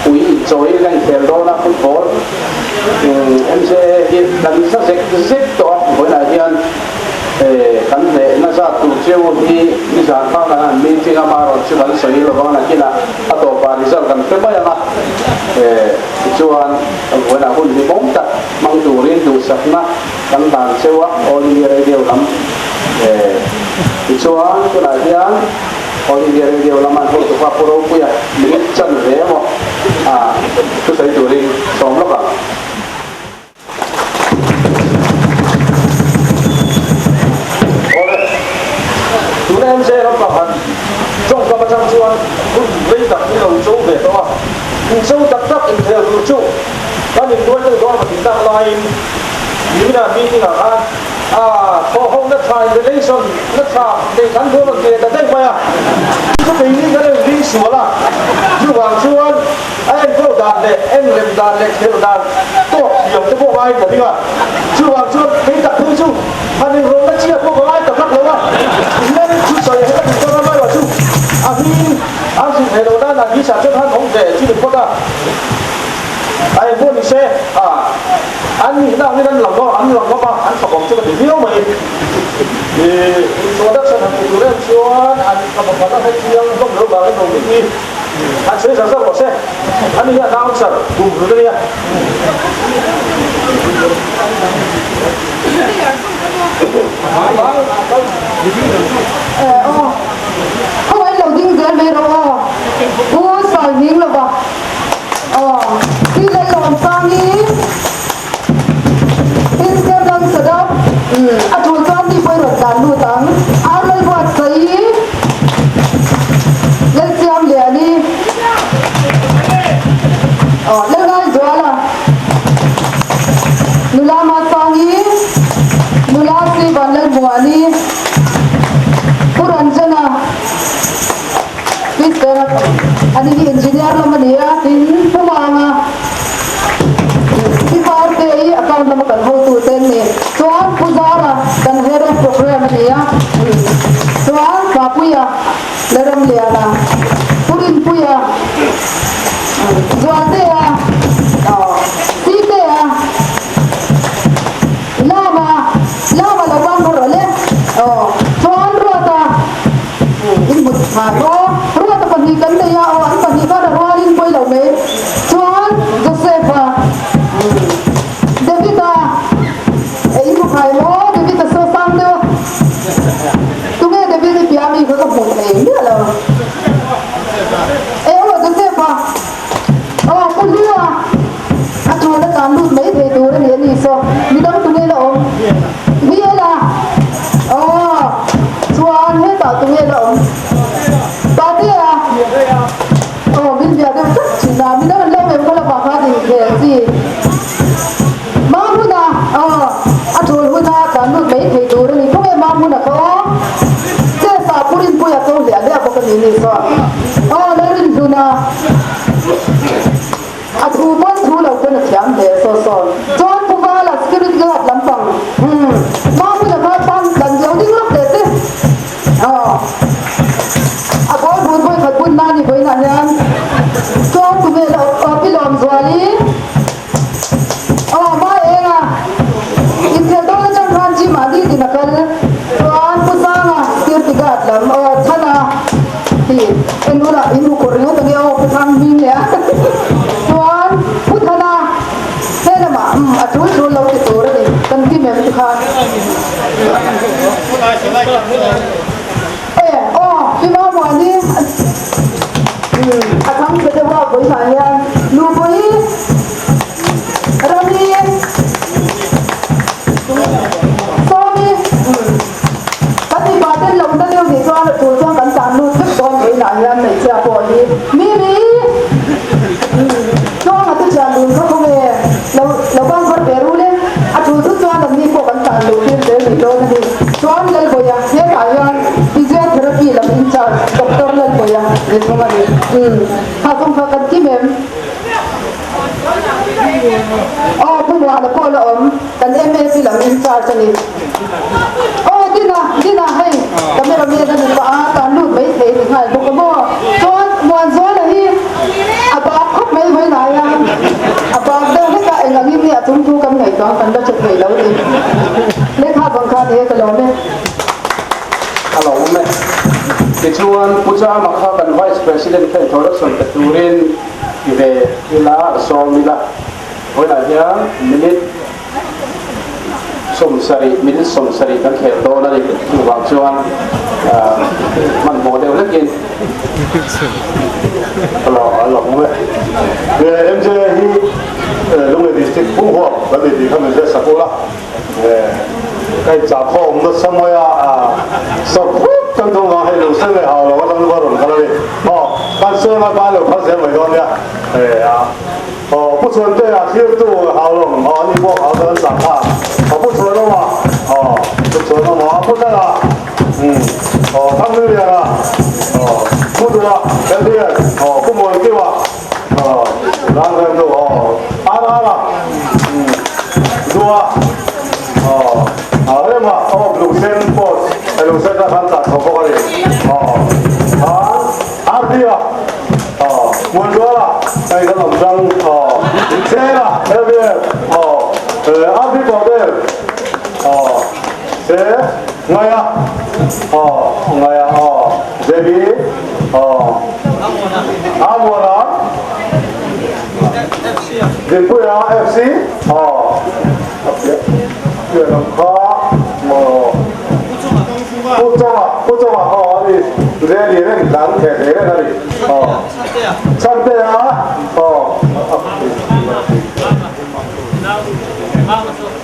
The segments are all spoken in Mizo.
Ui inchawiin kan inkhel dawn a, football MCA hi kan za zek zek tawh a, vawiinah hian kan hnehna zat tur cheu hi nizan kha kan han meeting a, amaherawhchu kan sawi lo vang nakinah a tawpah result kan hre mai ang a, tichuan vawiinah hun hlimawm tak hmang turin duhsakna kan dan cheu a, All India Radio lam tichuan tunah hian. All India Radio lama an hotupa Pu Ropuia minute chan ve emaw a thusawi turin sawm lawk ang. Awle, tuna MJ ram pakhat tawngkam atang chuan hun rei tak in lo cho ve tawh a, incho tak tak inkhel tur chu kan innuai deuh dawn a tih tak laiin niminah meeting ah khan A thawhhawkna tha in relation na tha nei kan dawn rawn ti leh ta daih mai a, chu chu keini kan en ring sual a, chuvang chuan a enkawl dan leh en rem dan leh khelh dan tawk thiam te pawh ngaiin ka ring a, chuvang chuan kei tak phei chu han inrawlhna chiah pawh ka ngai ta vak lo a, tihian thusawi a heta tih chuan ram erawh chu a hming an hrilh theih loh nan an hisa chuan han awm ve chu ni phawt a. A eng pawh ni se, a an nihna angin an lang an lang ngam a, an fakawm chu ka ti viau mai. I introduction han ti tur em chuan an ka pakhat a hrechiang hlawm lo vangin lo dik hi han sawi zar zar rawh se. Ani hi announcer kum hlun a nia. Eh aw, khawngaih lo ding zel mai rawh aw, Pu Saihming lova. Aw, hi Lalawmsang hi Insiam lam sada a tul chuan mi pawh i rawn tlan lut ang. Ar Lalbuatsaii, Lalsiamliani, aw Lalngaizuala, Nula Masangi, Nula Srivan Lalmuani, Pu Ranjana, Mister ani hi engineer lam a ni a, tin Pu Manga Pi Parte hi account lama kan hotu te an ni. Chuan Pu Zara kan head of program a ni a, chuan Papuia Lalramliana, Pu Rinpuia, Zualtea, Sitea, Lama, Lama lo ban rawh le, chuan Ruata, In hmu tha maw? Ruata pahnih kan nei a, aw an pahnih khan a rualin pawi lo mai. Chuan Joseph-a, David-a, eh in hmu thai maw? David-a saw sang deuh a, tunge David i piah ami kha ka hmu thei miah lo. Eh aw Joseph-a, aw Pu Hlua, a tul a tlan lut mai thei tur a ni a ni saw, midang tunge la awm? Biala. Aw, chuan hetah tunge la awm? Patea. Aw, min bia deuh tlat thin a, midang an lo em kha lamah khan inkhel chi. Mamhuna, aw, a tul huna tlan lut mai thei tur a ni. Khawnge Mamhuna kha aw? Chesa Pu Rinpuia ko hliah hliah bawk a ni ni saw. Aw, Lalrinhluna. A thu pawn thu lo pawn a thiam hle saw saw. Chuan Pu Vala spirit guard lampang umm Mamuna kha tan dan lo ding lawk teh che. Aw a bawl bun vawi khat bun nan i vawiinah hian chuan tu vel aw Pi Lawmzuali aw Mai Enga inkhel dawn atang khan gym ah nitin a kal chuan Pu Sanga security guard lam aw Chhana Ti en ula in hu kawr ringawt ange aw Pu Thang hming leh a chuan Pu Thana he lamah umm a tul tul lo ti tur a ni kan ti mem ti khan e aw Pi Mamuani umm a thang chhe deuh a vawihnah hian Nupui Rami Sawmi umm. Kan mipa ten lo na deuh nih chuan a tul chuan kan tan lut vek dawn vawiinah hian hmeichhia pawh hi mi mi Tluanga te thian dun kha khawnge lo lo ban var ve ru le a tul thut chuan an ni pawh kan tan luh tir zel nih dawn a ni. Chuan Lalbawiha hetah hian physiotherapy lam in charge Doctor Lalbawiha ni thung a ni. Umm kha kawng kha kan kim em? Aw Pu Muana pawh la awm. Kan MAC lam in charge a ni. Aw Dina, Dina hei camera man a ni pah a, tan lut mai thei a ni nghal bawk a maw. Chuan Muanzuala hi a bak khawp. Tichuan, Pu Chama kha kan Vice President kha introduction pe turin ti ve ila, sawm ila. Vawiinah hian minute 70, minute 70 kan khel dawn a ni. Chuvang chuan hmanhmawh deuh hlekin. Hello, a lang awm e. MJ hi Lunglei District pumhuap kan ni tih kha min hriatsak ula. Hei chahkhawm nasa mai a, sawrkhut kan thawm vang hei lo sen leh hau lo atang chu ka rawn kal a ni. Aw, kan seng a ban lo phal zel mai dawn nia. Hei a, aw Pu Chhuantea thirtu hau lo, aw ani pawh hau chuan an chah kha. Aw Pu Chhuanawma, aw Pu Chhuanawma, Pu Thana, umm, aw Thangliliana, aw Pu Duha, Hellian, aw Pu Muankiwa, aw Rangrennu, aw RR a, umm, Dua, aw a Rema, aw Lungsen post, hei Lungsen kha khan tah chho bawk a ni, aw khan RD a, aw Muanzuala, hei kan awm chang, aw Sena, LVF, aw RD Paudel, aw Se Ngaia, aw Ngaia, aw JB, aw Amuana, Dinpuia FC, aw a piah piah lam kha maw Pu Chawnga, Pu Chawnga aw a ni Rally reng tlan theh thei reng a ni aw Chhantea aw aw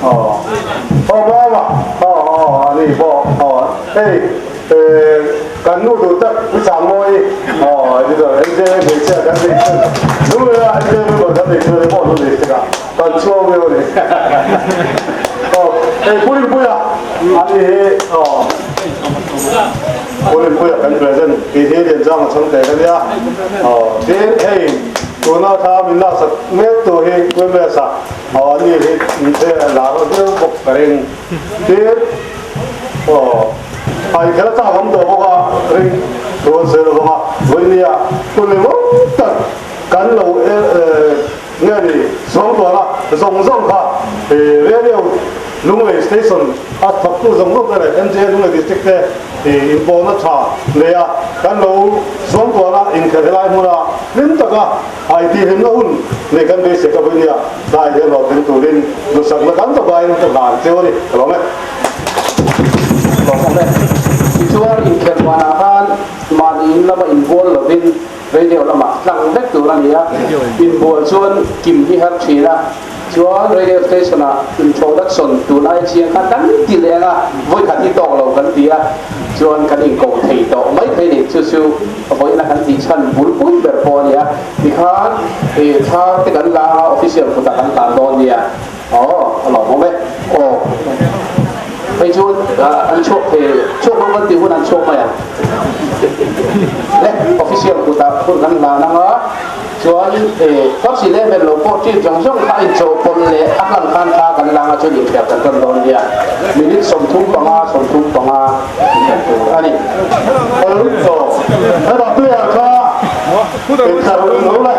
aw Mama aw aw a ni pawh aw hei Kan nu duh tak Pu Sangmawi aw ni zawh MJ hmeichhia kan neih chuan nu leh a MJ member kan neih chuan pawh nu nei sek a kan chhuang viau a ni aw hei Pu Rinpuia a ni hi aw Pu Rinpuia kan present tih hi Lianzang a chhang teh ka nia aw tin hei tuna thla min laksak mek tur hi Pu MS a aw a ni hi lar viau bawk ka ring tin aw A inkhelh a chak awm tawh bawk a, ring thu an sawi lo vang a, vawinia hun leh mawng tak kan lo nge ni zawng tual a, zawng zawng kha Radio Lunglei Station a thawktu zawng zawng te leh MJA Lunglei District te inpawhna tha nei a, kan lo zawng tual a, inkhelh helai hmuna hlim taka a intihhlimna hun nei kan beisei kha vawinia tlai hian hlawhtling turin duhsakna kan tawpain ka hlan cheu a ni, ka lawm e. Tichuan inkhelh vanah khan mahni in lama inbual lovin radio lamah tlang vek tur a ni a, inbual chuan kim hi har thin a, chuan radio station ah introduction tun ai chiang khan kan ti leh ang a, vawikhat hi tawk lo kan ti a, chuan kan inko thei tawh mai thei ni, chu chu vawiina kan tih chhan bulpui ber pawh a ni a, tikhan thla te kan la a, official kutah kan tlan dawn nia. Aw, a lawmawm e. Aw, hei chu an chhuak thei, chhuak lo kan tih hun an chhuak mai ang. Le, official kutah hun kan hlan ang a, chuan first 11 lo pawh team zawng zawng kha inchawhpawlh leh a hlan khan thla kan lang a, chuan inkhel kan tan dawn nia. Minute 35, 35 inkhel tur a ni. Aw, hetah player kha Intlar lo le,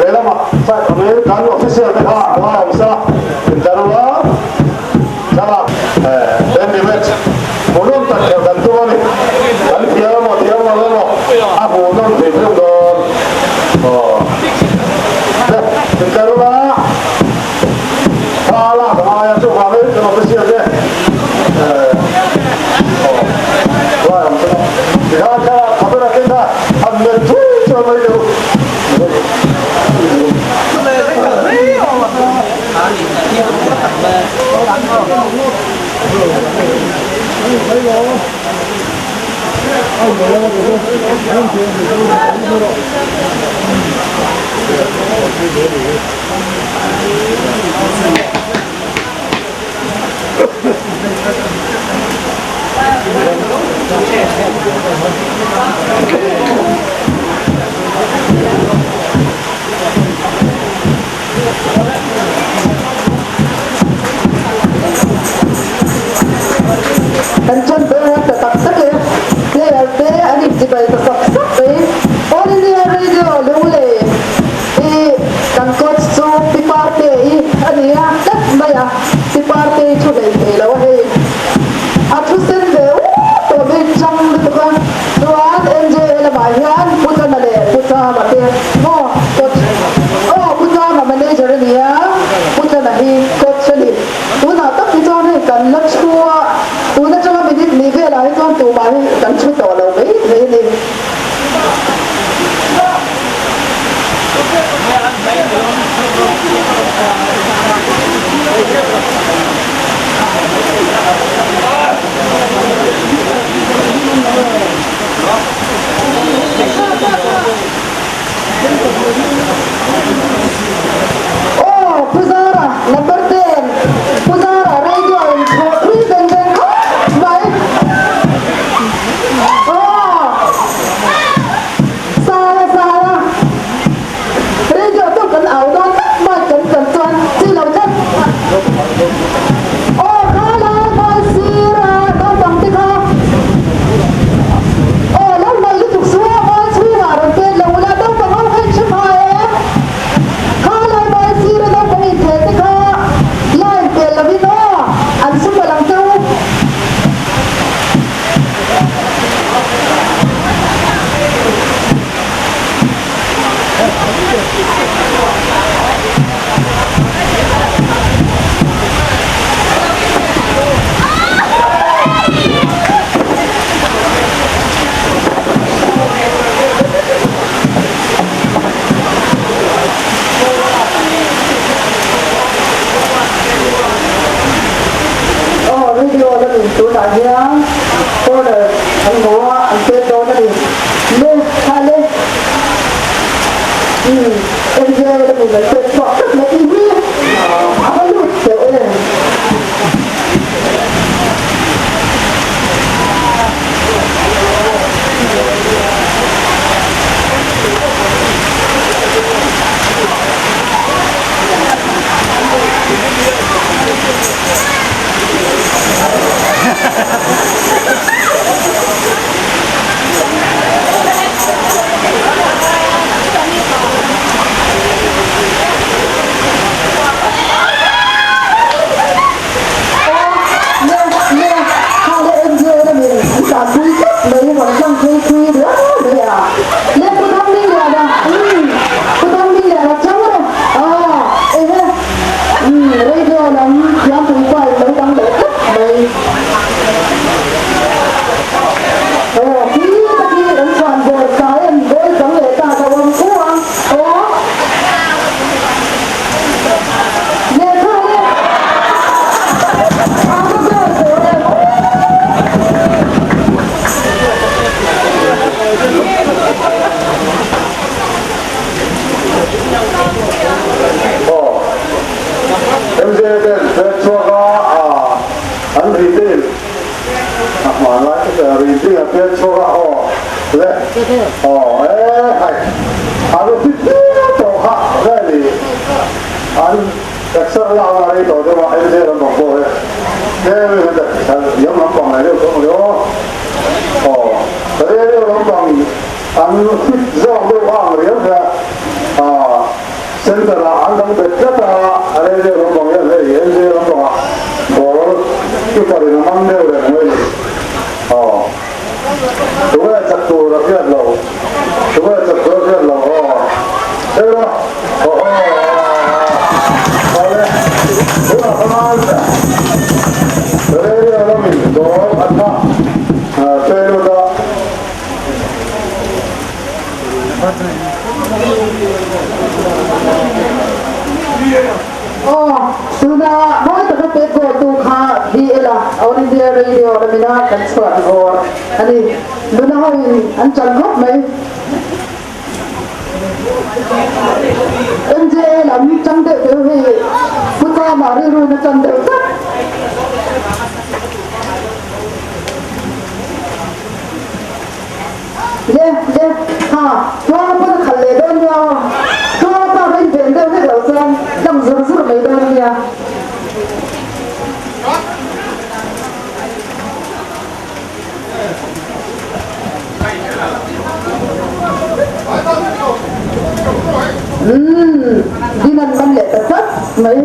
lehlamah side awmin kan official te kha a lai awm sela, intlar ula thlalak friendly match hmuhnawm tak khelh kan tum a ni. Kan thiam emaw thiam lo emaw a hmuhnawm thei theuh dawn. Aw le, intlar ula thla lak a ngai a, chuvangin kan official te aw lai awm sela tikhan thlalak camera te kha Han let thui chuan mai deuh. Kan chuan ber a ta tak tak e, player te an inchibai ta sak sak mai. All India Radio Lunglei hi kan coach chu Pi Parte-i a ni a, tlat mai a, Pi Parte-i thu hlei thei lo a hei. A thu sen ve uap tawh mai chang lutuk a, chuan. an pek dawn a ni. Le, kha le. Umm, MJ lamin an pek chhuak tlat mai tih hi a va lut teuh em. Radio lam thiampui pa in lo dang leh tlat mai. Aw khi taki an chhuan bawl kai an bawl dang leh ta ka awm khu a. Aw. Lehkha hi a va goal tawh em. Aw. MJ ten pek chhuak a an retail a hmanlai retail a pek chhuak a aw le aw e hai a lo fit viau tawh kha nge ni an exer lak na rei tawh deuh a MJ lampang pawh hi tlem in lampang ai deuh tawh maw aw radio lampang an fit zawk deuh a ang riau kha Center ah an dang bet tlat a, radio lampang hian hei MJ lampangah ball keeper in a man deuh reng mai a ni. Aw. Tunge chak tur a hriat lo. Tunge chak tur a hriat lo. Aw. Hei la. Aw aw. Awle. Tunah khan radio lamin ball an hah pe lut a. Aw, tuna mawi taka pek goal tu kha DL a All India Radio lamina kan chhuah vawr a ni. Nuna hoin an chan khawp mai. MJA lam chang deuh deuh hei Pu Chama rilru na chan deuh tlat. Le, le, ha, tluanga pawn a khalh leh dawn nia aw. Tluanga pa kha inven deuh hlek loh chuan tlang zur zur mai dawn nia. Umm, din an man leh ta tlat mai.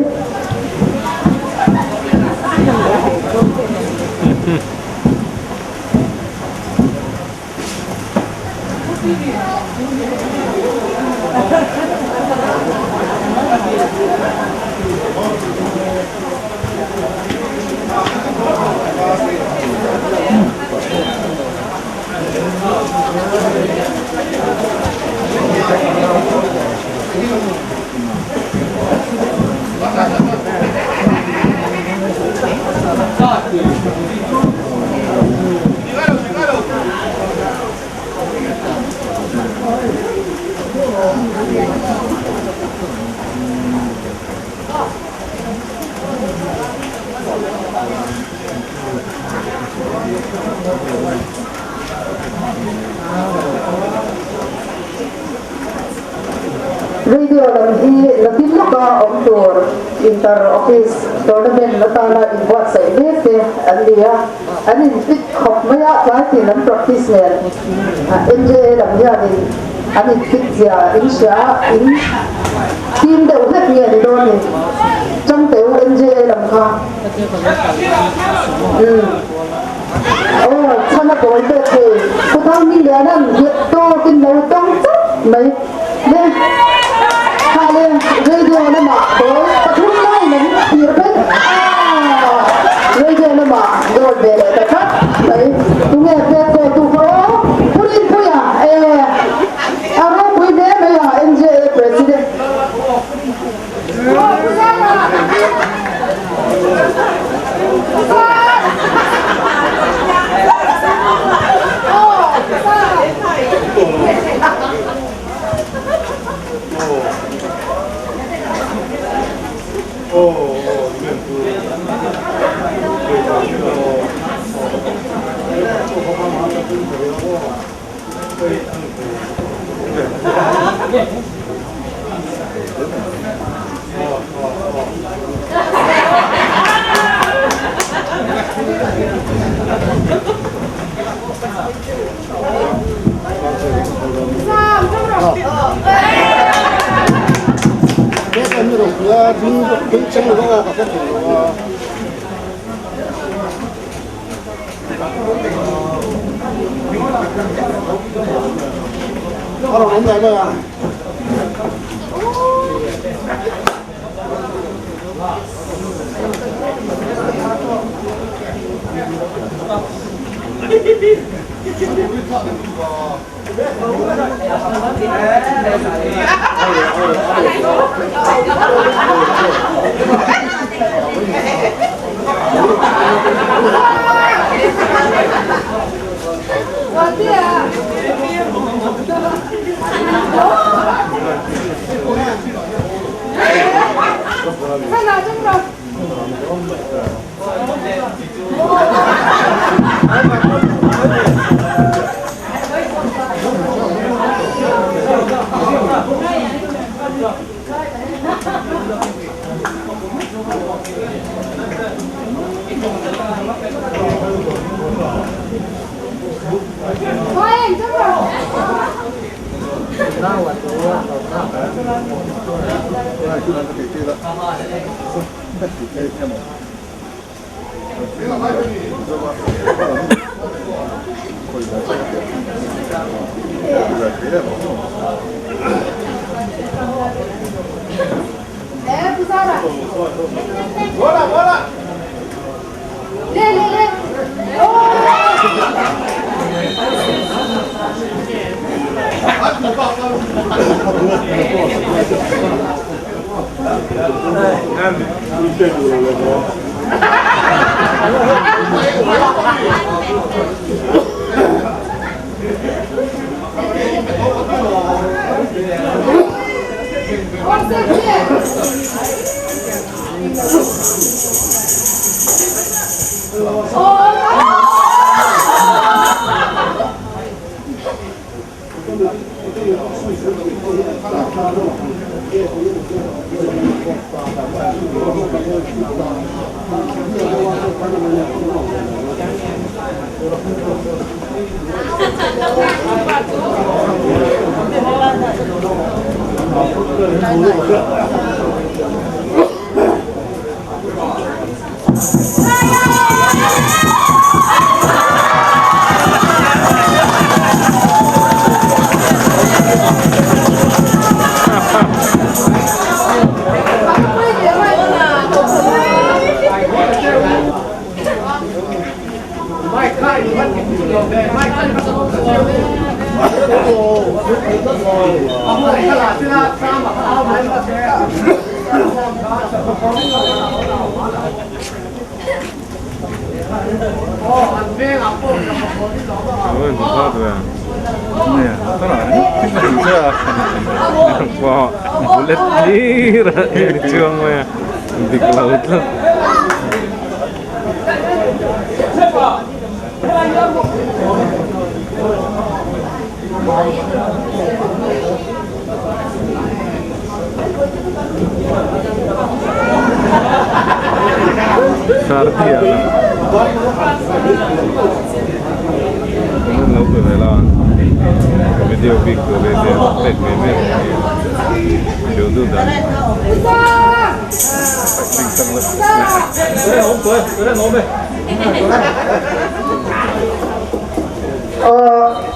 Radio lam hi nakin lawka awm tur inter office tournament atana inbuatsaih mek te an ni a. An in fit khawp mai a, tlai tin an practice nen MJA lam hianin an in fit zia in hria a, in team deuh hlek nge ni dawn ni Changteu MJA lam kha umm aw chhan a pawl pek thei Pu Thangmingliana'n nghet tawkin lo tawng chauh mai le kha le radio lamah pawl pathum laiin an tir vek a radio lamah goal ve leh ta tlat mai tunge pek goal tu kha aw Pu Rinpuia e a ropui hle mai a MJA president. Bullet hlir a en chuang mai a dik lo tlat. Comment lo pe ve la video bik tur leh zel pek ve mek a ni thil duh dan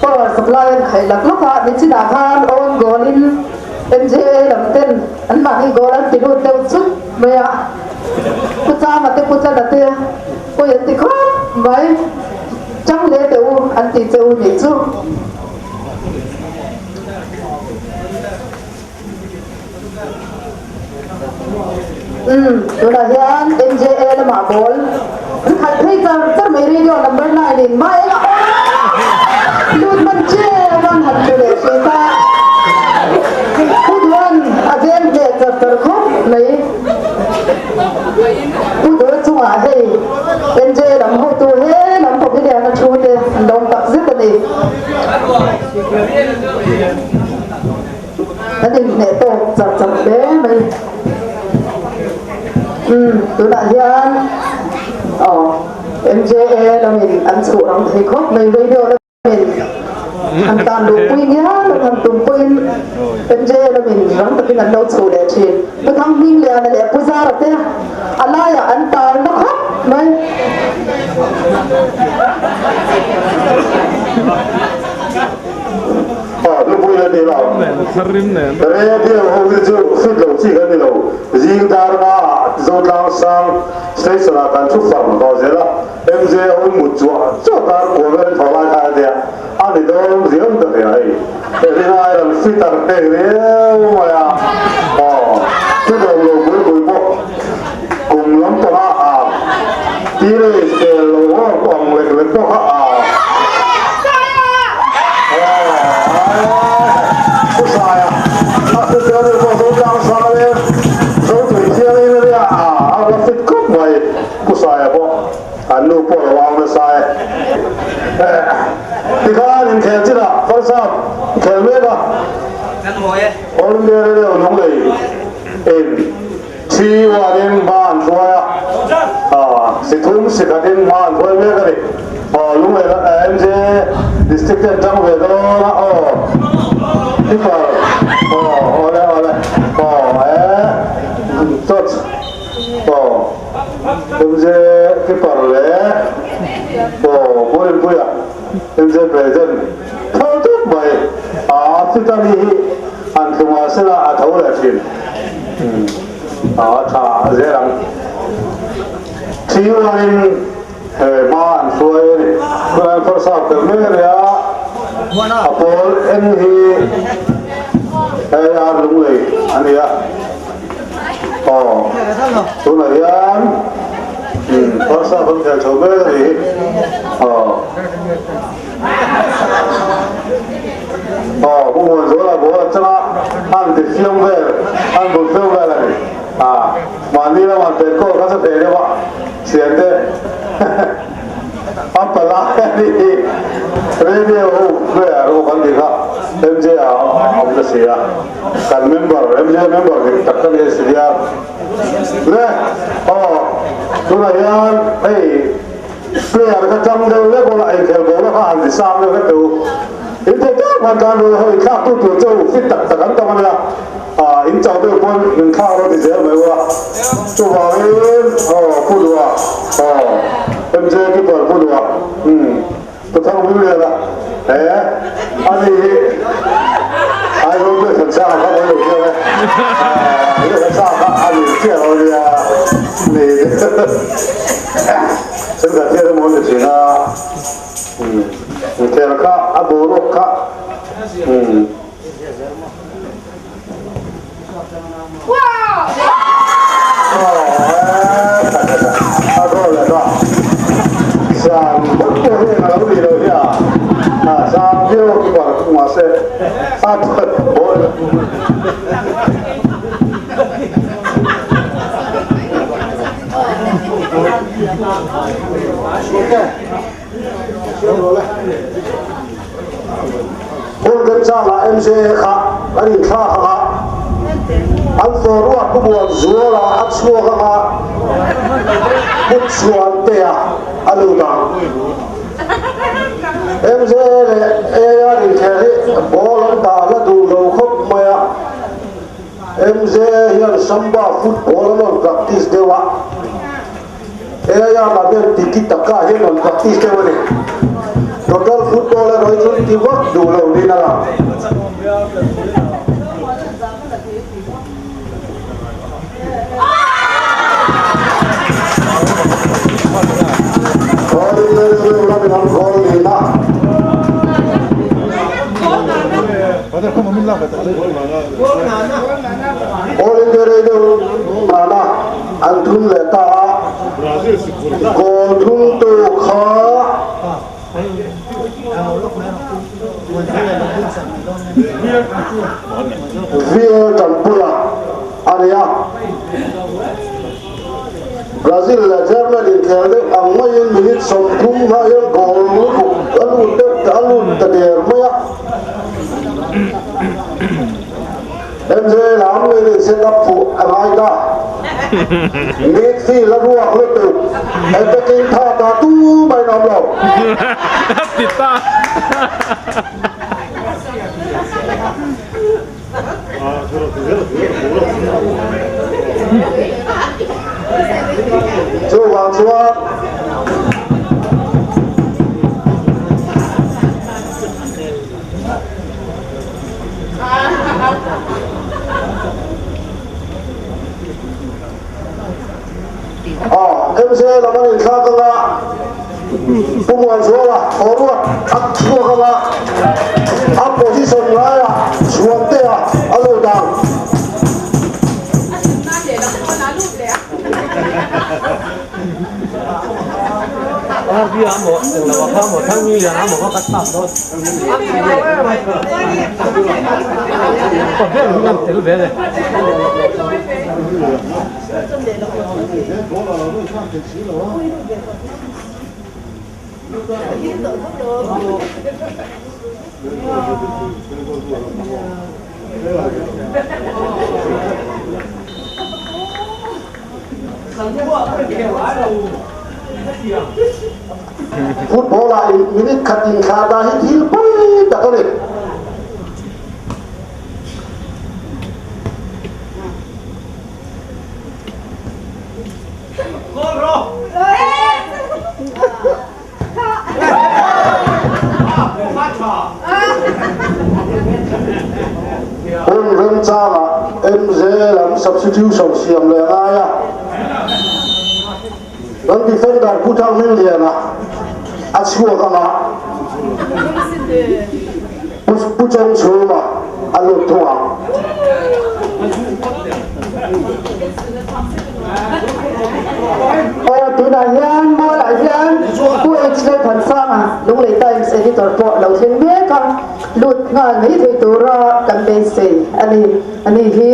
Power supply an khaih lak lawk a, nichinah khan own goal in MJA lam ten an mahni goal an ti lut deuh chut mai a, Pu Chama te Pu Chana te pawi an ti khawp mai, chang hle teh u an ti che u nih chu. Umm tunah hian MJA lamah ball an khalh phei char char mai radio number 9 in mah engah aww lut hman chem an han tlu leh hrih ta Pu Duan a veng hneh char char khawp mai Pu Duan chungah hei MJA lam hotu he lam pawh hi lian a thu te an lawm tak zet a ni. Kan inhneh tawk char char hle mai. Umm tunah hian aw MJA lamin an chhuh rang thei khawp mai radio lamin an tan luh pui ngial a han tum pawhin MJA lamin rang takin an lo chhuh leh thin. Pu Thanghmingliana leh Pu Zara te a laiah an tal na khawp mai. Nupui la ni lo. Radio ho hi chu fit lo chi kan ni lo. Zing dar nga ah Zotlang sang station ah kan thu far tawh zel a. MJ ho mut chuah chuah dar kual vel thaw lai kha a nia. A ni dawn riau ta hle a hei. Rin ai rawn fit ang heng riau mai a. Aw fit lo lo pui pui pawh kum lampang ah a teenage tel lo ngawt ang lek lek pawh kha a. Pu Saia a fit dawn em pawh Zotlang sang leh Zotui thiangin a nia a a va fit khawp mai Pu Saia pawh an nu pawh lo au nasa e. Tikhan inkhel chinah first half khel mek a All India Radio Lunglei in thi uanin hma an hruai a, si thum si khatin hma an hruai mek a ni. Aw Lunglei MJ District te an tang ve dawn a aw keeper aw awle awle aw e touch aw MJ keeper leh aw Purinpuia MJ president tho tawp mai a fit a ni hi an tlungah sela a tho leh thin a tha zel ang thi uanin he hma an hruai a ni. Tunah hian first half tel mek a ni a, a pawl en hi hei ar lunglei a ni a, aw tunah hian first half an khel chho mek a ni hi, aw aw Pu Muanzuala ball a changa an ti fiam vel an bul fiam vel a ni, a mahni lamah an pet kawl kha chu thei deuh a. Thiante a palai a ni hi radio ho player ho kan tih kha MJ a awm ta si a kan member MJ member dik tak ka ni a si nia le aw tunah hian hei player kha tang deuh lek ula inkhel bawlna kha han ti sang deuh hlek teh u in thei tak khan tan ru ho inthlak tu tur che u fit tak tak an tam a nia. Ah, in chau deuh pawn min thlak rawh ti zel mai ula. Chuvangin, aw, Pu Duha, aw, MJ keeper Pu Duha, umm, Pu Thangviliana, he, ani hi Aizawl Biakthansanga kha mawi lo chiang e, ah, Biakthansanga kha a ni chiah lo nia, ni, thenkhat hian emaw an ti thin a, umm, inkhel kha a boruak kha, umm. Hun remchangah MJA kha an inthlak ang a, an forward Pu Muanzuala a chhuak ang a, Pu Chhuantea a lut ang. MJA leh AR inkhel hi ball an dah la duh lo khawp mai a, MJA hian Samba football an rawn practice deuh a. Helaia lam hian titi taka hian an practice deuh a ni. Total football erawh hi chu ti vak duh lo niin a lang. Goal in lamin an goal niin a. All India Radio nana An thum leh ta a, goal thumtu kha VL Tanpuia a ni a. Brazil leh German inkhel deuh ang maiin minute 30 hma hian goal lutuk a lut deuh a lut ta der mai a. MJ lam in in set up fuh a ngai ta. Midfield a ruak lutuk, attacking third ah tumah in awm lo. Ti ta. Chuvang chuan Aw, MCA lam an inthlak anga Pu Muanzuala forward a chhuak anga a position laiah Chhuantea a lut ang. Football ah minute khat inthlah dah hi thil pawi tak a ni. Hun remchangah MJ lam substitution siam leh a ngai a, kan defender Pu Thangmingliana a chhuak anga Pu Chawngchhuma a lut thung ang. Aw tunah hian mualah hian Pu H Lalthansanga Lunglei Times Editor pawh lo thleng mek a, lut nghal mai thei tura kan beisei a ni. Ani hi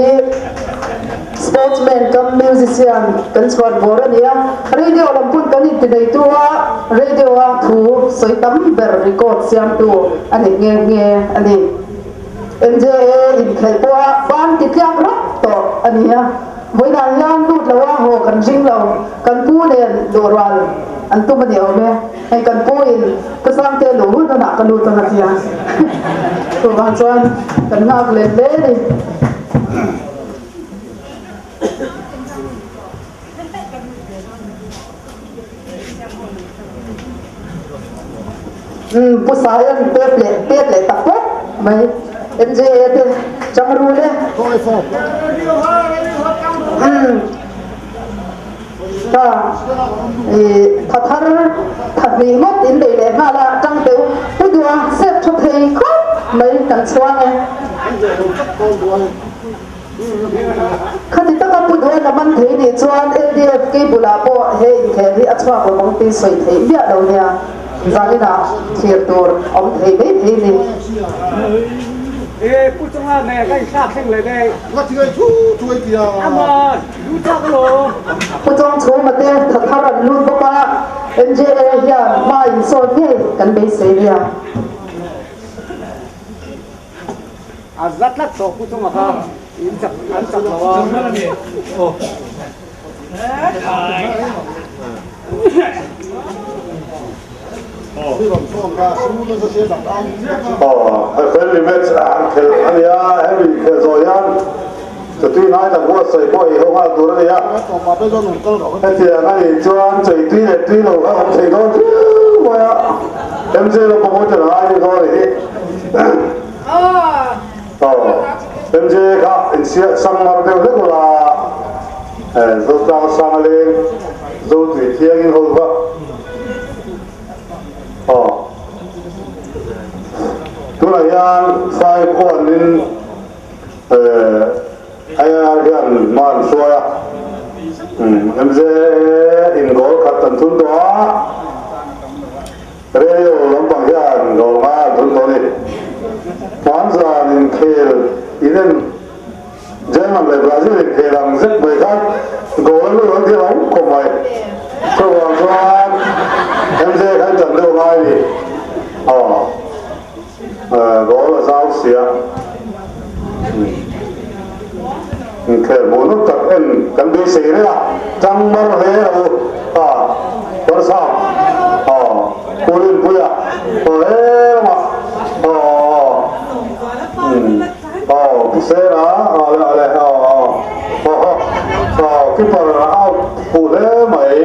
sportsman kam musician kan chhuat bawr a ni a, radio lam pawn kan inti neitu a, radio a thu sawi tam ber record siamtu a ni nghe nghe a ni. MJA inkhelh pawha ban ti tliak rawk tawh a ni a, vawiinah hian lut lo a haw kan ring lo, kan pu nen luhrual an tum a ni awm e, hei kan pu in Pu Sangte luh hun hunah ka lut ang a ti a, chuvang chuan kan nghak let hle a ni. Umm Pu Saian pep leh pet leh tak pawp mai MJA te chang rul e. Umm ta i tha thar tha hnih ngawt in nei leh nghal a tang teu Pu Dua sep tha thei khawp mai kan chhuang e. Khati taka Pu Duan a man thei nih chuan LDF cable ah pawh he inkhel hi a chhuak lo ang tih sawi theih miah lo nia. Zaninah thlir tur awm thei mai thei ni. Pu Chawngchhuma te tha thar an lut bawk a, MJA hian hma insawn ngei kan beisei nia. A za tlat tawh pu chunga kha in chak an chak lo a. Aw friendly match an khelh a nia hemi khelh zawh hian chatui ngai tak buatsaih pawh ei ho nghal tur a ni a hetiang a nih chuan chei tui leh tui lo kha awm thei dawn viau mai a MJ lampang pawh chuan a ngai deuh dawn a nih hi. Aw, MJ kha insiah sang mar deuh hlek ula, Zotlang sang a leng, Zotui thiangin ho kha. Aw, tunah hian 5 in IR hian hma an hruai a, MJ in goal khat an thun tawh a. Radio lampang hian goal nga an thun tawh a ni. Hmanzan inkhel inen German leh Brazil inkhel ang zet mai khan goal an lut an ti lo khawp mai. Chuvang chuan MJ khan chan deuh ngai a ni. Aw, goal a zau sia. Inkhel hmuhnawm tak en kan beisei reng a, tang mar hle lo a, Barsam aw Pu Rinpuia aw helamah aw aw umm aw Pu Sena aw le aw le aw aw aw haw aw keeper out fuh hle mai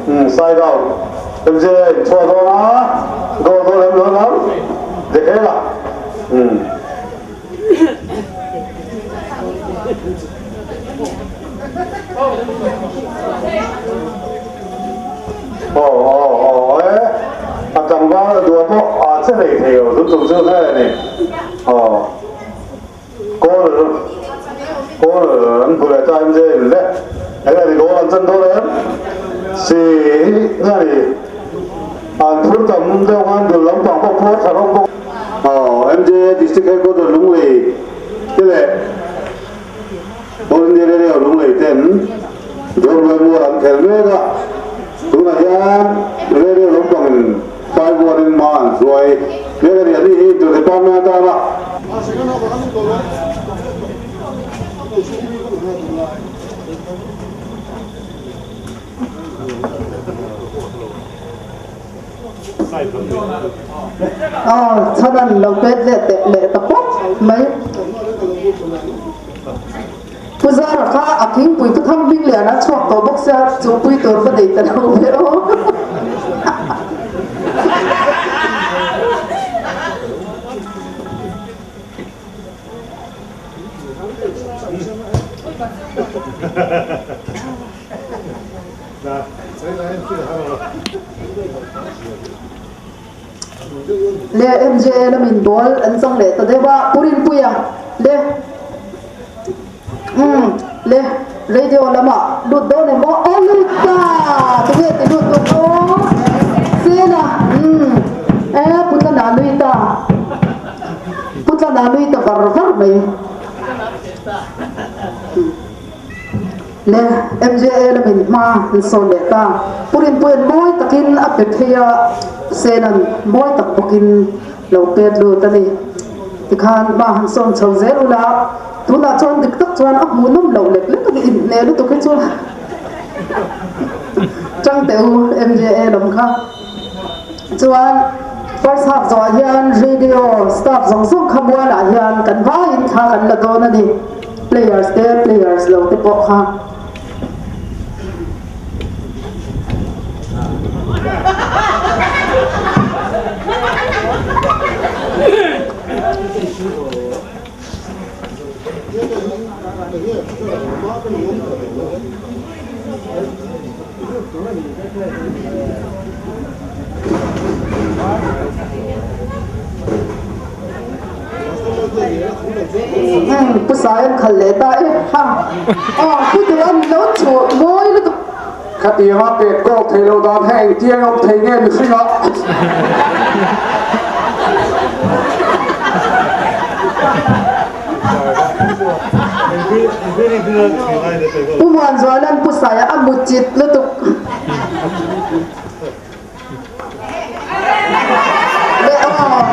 umm side out MJ a inchhuah dawn a, goal dawn em dawn ang Dekhela umm. Aw aw aw e a tlangval a dua pawh a che hlei thei lo tun tum chu hle a ni aw goal goal an hmu leh ta em zia in le enge ni goal an chan dawn em si nge ni an phur tam deuh khan dul lampang pawh phuar tha rawng bawk. Aw MJA District Headquarter Lunglei te leh All India Radio Lunglei ten Dawrbuai mual an khel mek a, tunah hian Radio lampangin 5-1 in hma an hruai mek a ni. Ani hi Inter Department atana. Aw, chhan an lo pet leh teh leh ta pawp mai. Pu Zara kha a thingpui pu tham hming lian a chhuak tawh bawk sia, chupui tur va nei ta lo ve aw. Le MJA lamin ball an chang leh ta deuh a, Pu Rinpuia le umm le radio lamah lut dawn em aw, aw lut ta tunge ti lut lut aw Sena umm e Pu Tlana nui ta Pu Tlana nui ta var var mai. Le MJA lamin hma an sawn leh ta. Pu Rinpuia'n mawi takin a pe phei a, Sena'n mawi tak bawkin lo pet lut a ni. Tikhan hma han sawn chho zel ula, tunah chuan dik tak chuan a hmuhnawm loh lek lek a ni, inhne lutuk hi chu chang teh u MJA lam kha. Chuan first half zawhah hian radio staff zawng zawng kha mualah hian kan vaiin thla kan la dawn a ni. Players te players lo te pawh kha. Umm pu sai an khal leh ta e ha aw pu duh an lo chhuah mawi lutuk. Khatianga pet kawk thei lo dan hi engtiang awm thei nge mihring ah. Pu Muanzuala'n Pu Saia a mu chit lutuk. Leh aw.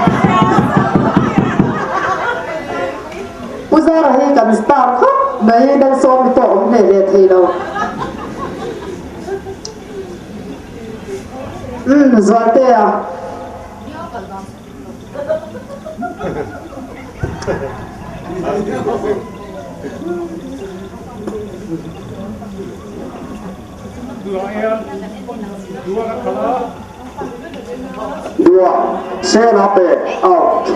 Pu Zara hi kan star khawp mai, Lalsawmi pawh awm hle hle thei lo. Umm Zualtea. Dua sen a pe out.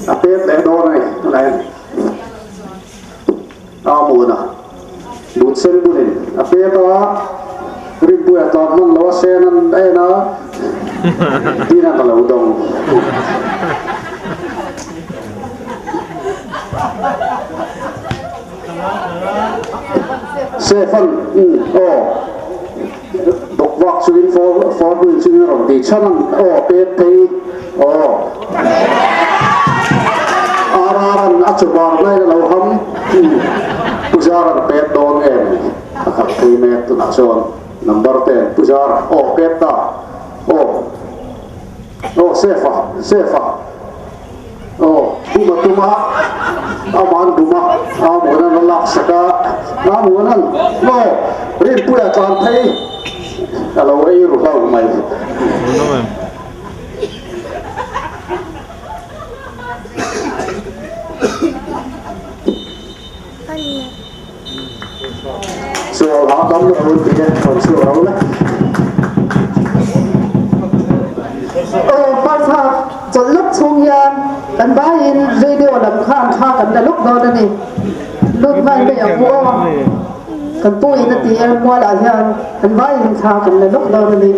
A pek leh dawn a ni tunah hian. A hmun a but sen bunin a pek a, Rinpuia tlan hman lo a sen an en a, tin a ka lo dawng. Stefan aw bawk vak chungin for buin chungin a rawn ti chhan ang aw pek phei aw RR an a chubar hnaiin a lo ham Pujar an pek dawn em a khat phei mek tunah chuan number ten Pujar aw pek ta aw aw Sefa Sefa. Bum a tum a, ama'n bum a, Amuana'n a laksak a, Amuana'n, Aw, Rinpuia tlan phei a lo ei ru hlauh mai. Sual hah dam lo in ti e, rawn chhuak lo le. Aw first half chawlh lawk chhung hian kan vaiin video lam khan thla kan la lawk dawn a ni. Lut nghal mai ang u aw. Kan pu in a ti e, mualah hian kan vaiin thla kan la lawk dawn a ni.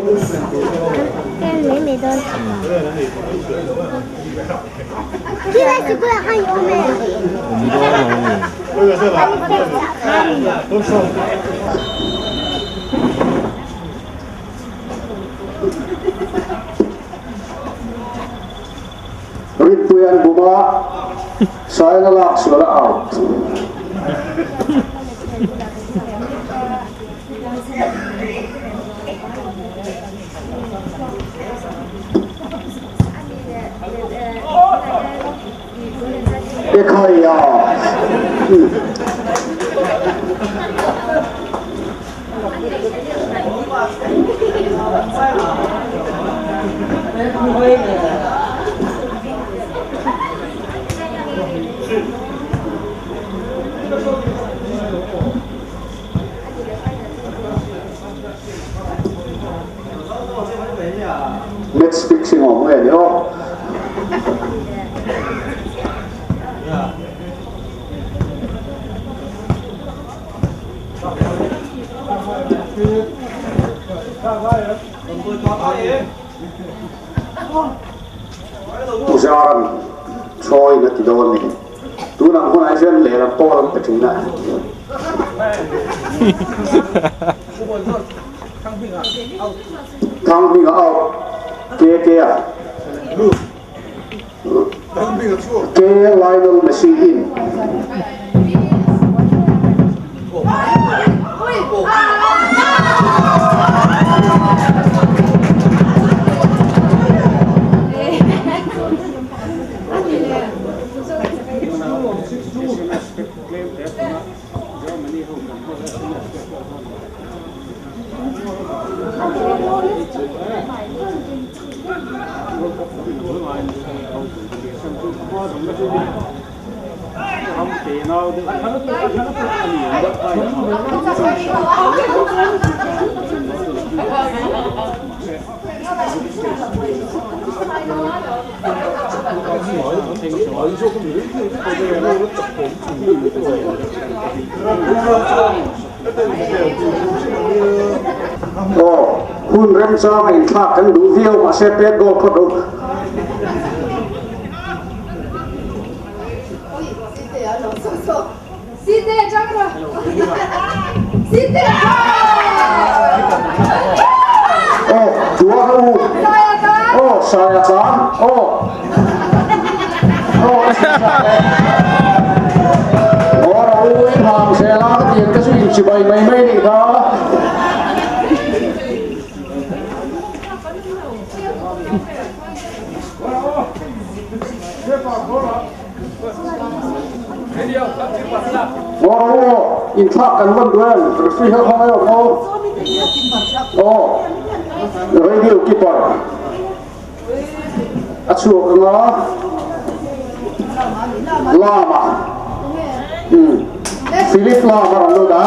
Rinpui an bum a, Saina lak sual a out. Ekhai a. Match fixing awm nge ni aw. Puzaran Troy na ti dawn ni. Tunah hunah hian lehlam pawh an pe thin a. Thanghminga out KK a K Lionel Messi in. Aw, hun remchanga inthlak kan duh viau mahse pet goal phawt rawh. Aw, tuar u. Aw, saia tlan. Aw. Aw, Aw, ra u in hang zela ka tiang te chu in chibai mai mai nih kha. Aw, inthlak kan van duh em? Referee ho kha ngai awm aw. Aw, radio keeper a chhuak anga Lama. Philip Lama rawn lut a.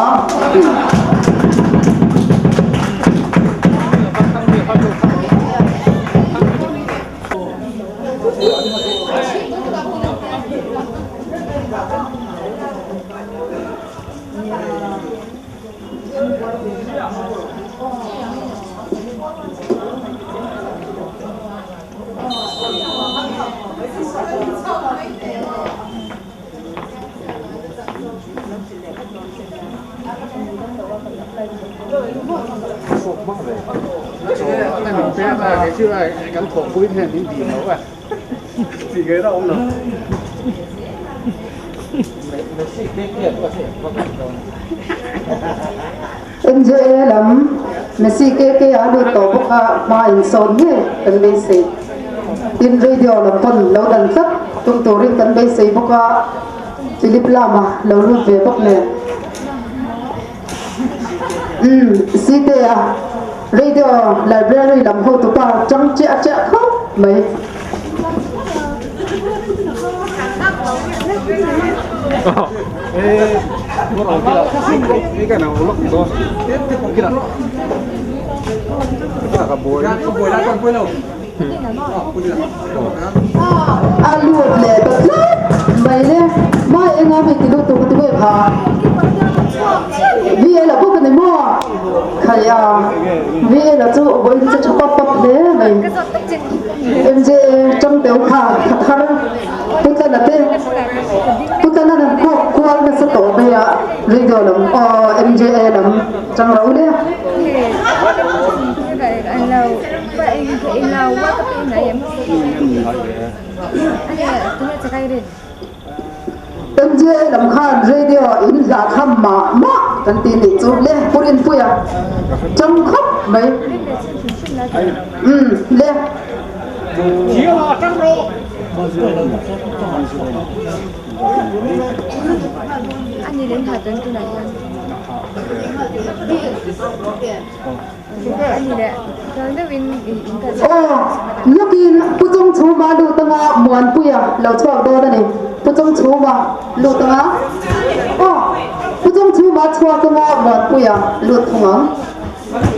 NJA lam Messi KK a lut tawh bawk a, hma insawn ngei kan beisei. Tin radio lam pawn lo dan tlat. tum turin kan beisei bawk a, Philip Lama lo lut ve bawk nen. Umm Site a radio library lam hotu pa tang chiah chiah khawp mai. A lut leh ta tlat mai le, mai enga mi ti lutuk ti nge kha VL a bawk a ni maw? Khaia VL a chu vawiin chu tha pap pap hle mai. MJA tangteu kha tha thar Pu Tlana te Pu Tlana nan kawk kual nasa tawh mai a radio lam aw MJA lam tang ro le. MJA lam khan radio in hla tham mah mah kan ti nih chu le Pu Rinpuia tang khawp mai. Umm le. Aw, lawkin Pu Chawngchhuma lut anga Muanpuia lo chhuak dawn a ni. Pu Chawngchhuma lut anga aw, Pu Chawngchhuma chhuak anga Muanpuia lut thung ang.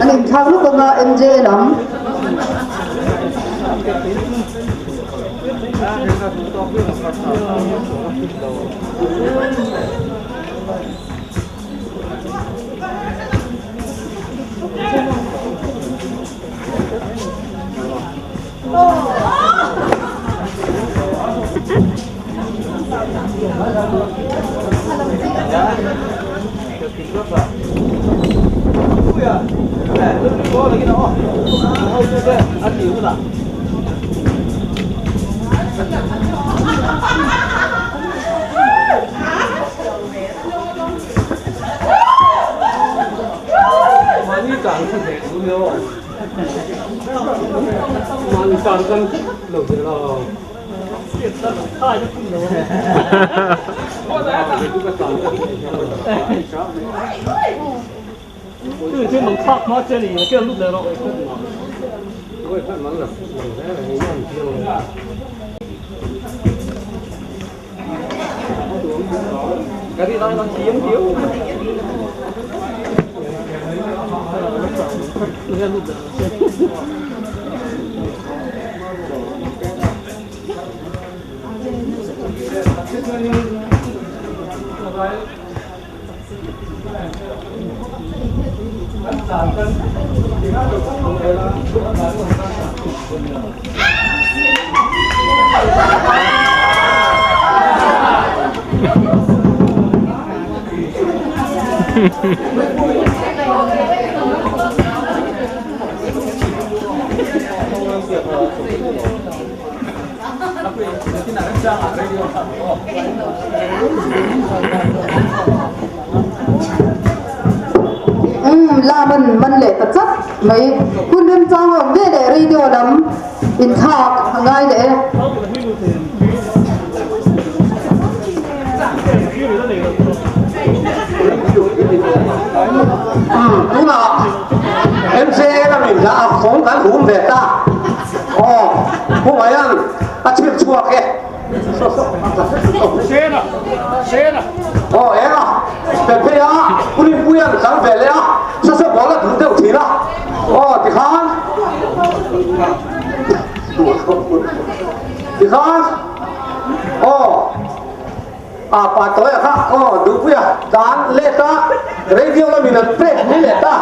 An inthlak lawk anga MJ lam. Umm lam an man leh ta chat mai. Hun remchang awm ve leh radio lam inthlak a ngai leh e. Umm tunah MCA lamin hla a khawng kan hum ve ta. Aw Hungaian a chhir chhuak e. Aw eng a pe phei a Purinpui an kal ve leh a saw saw ball a duh deuh thin a aw tikhan tikhan aw A pa tawi a kha aw Duhpuia dan let a radio lamin an pek mai leh ta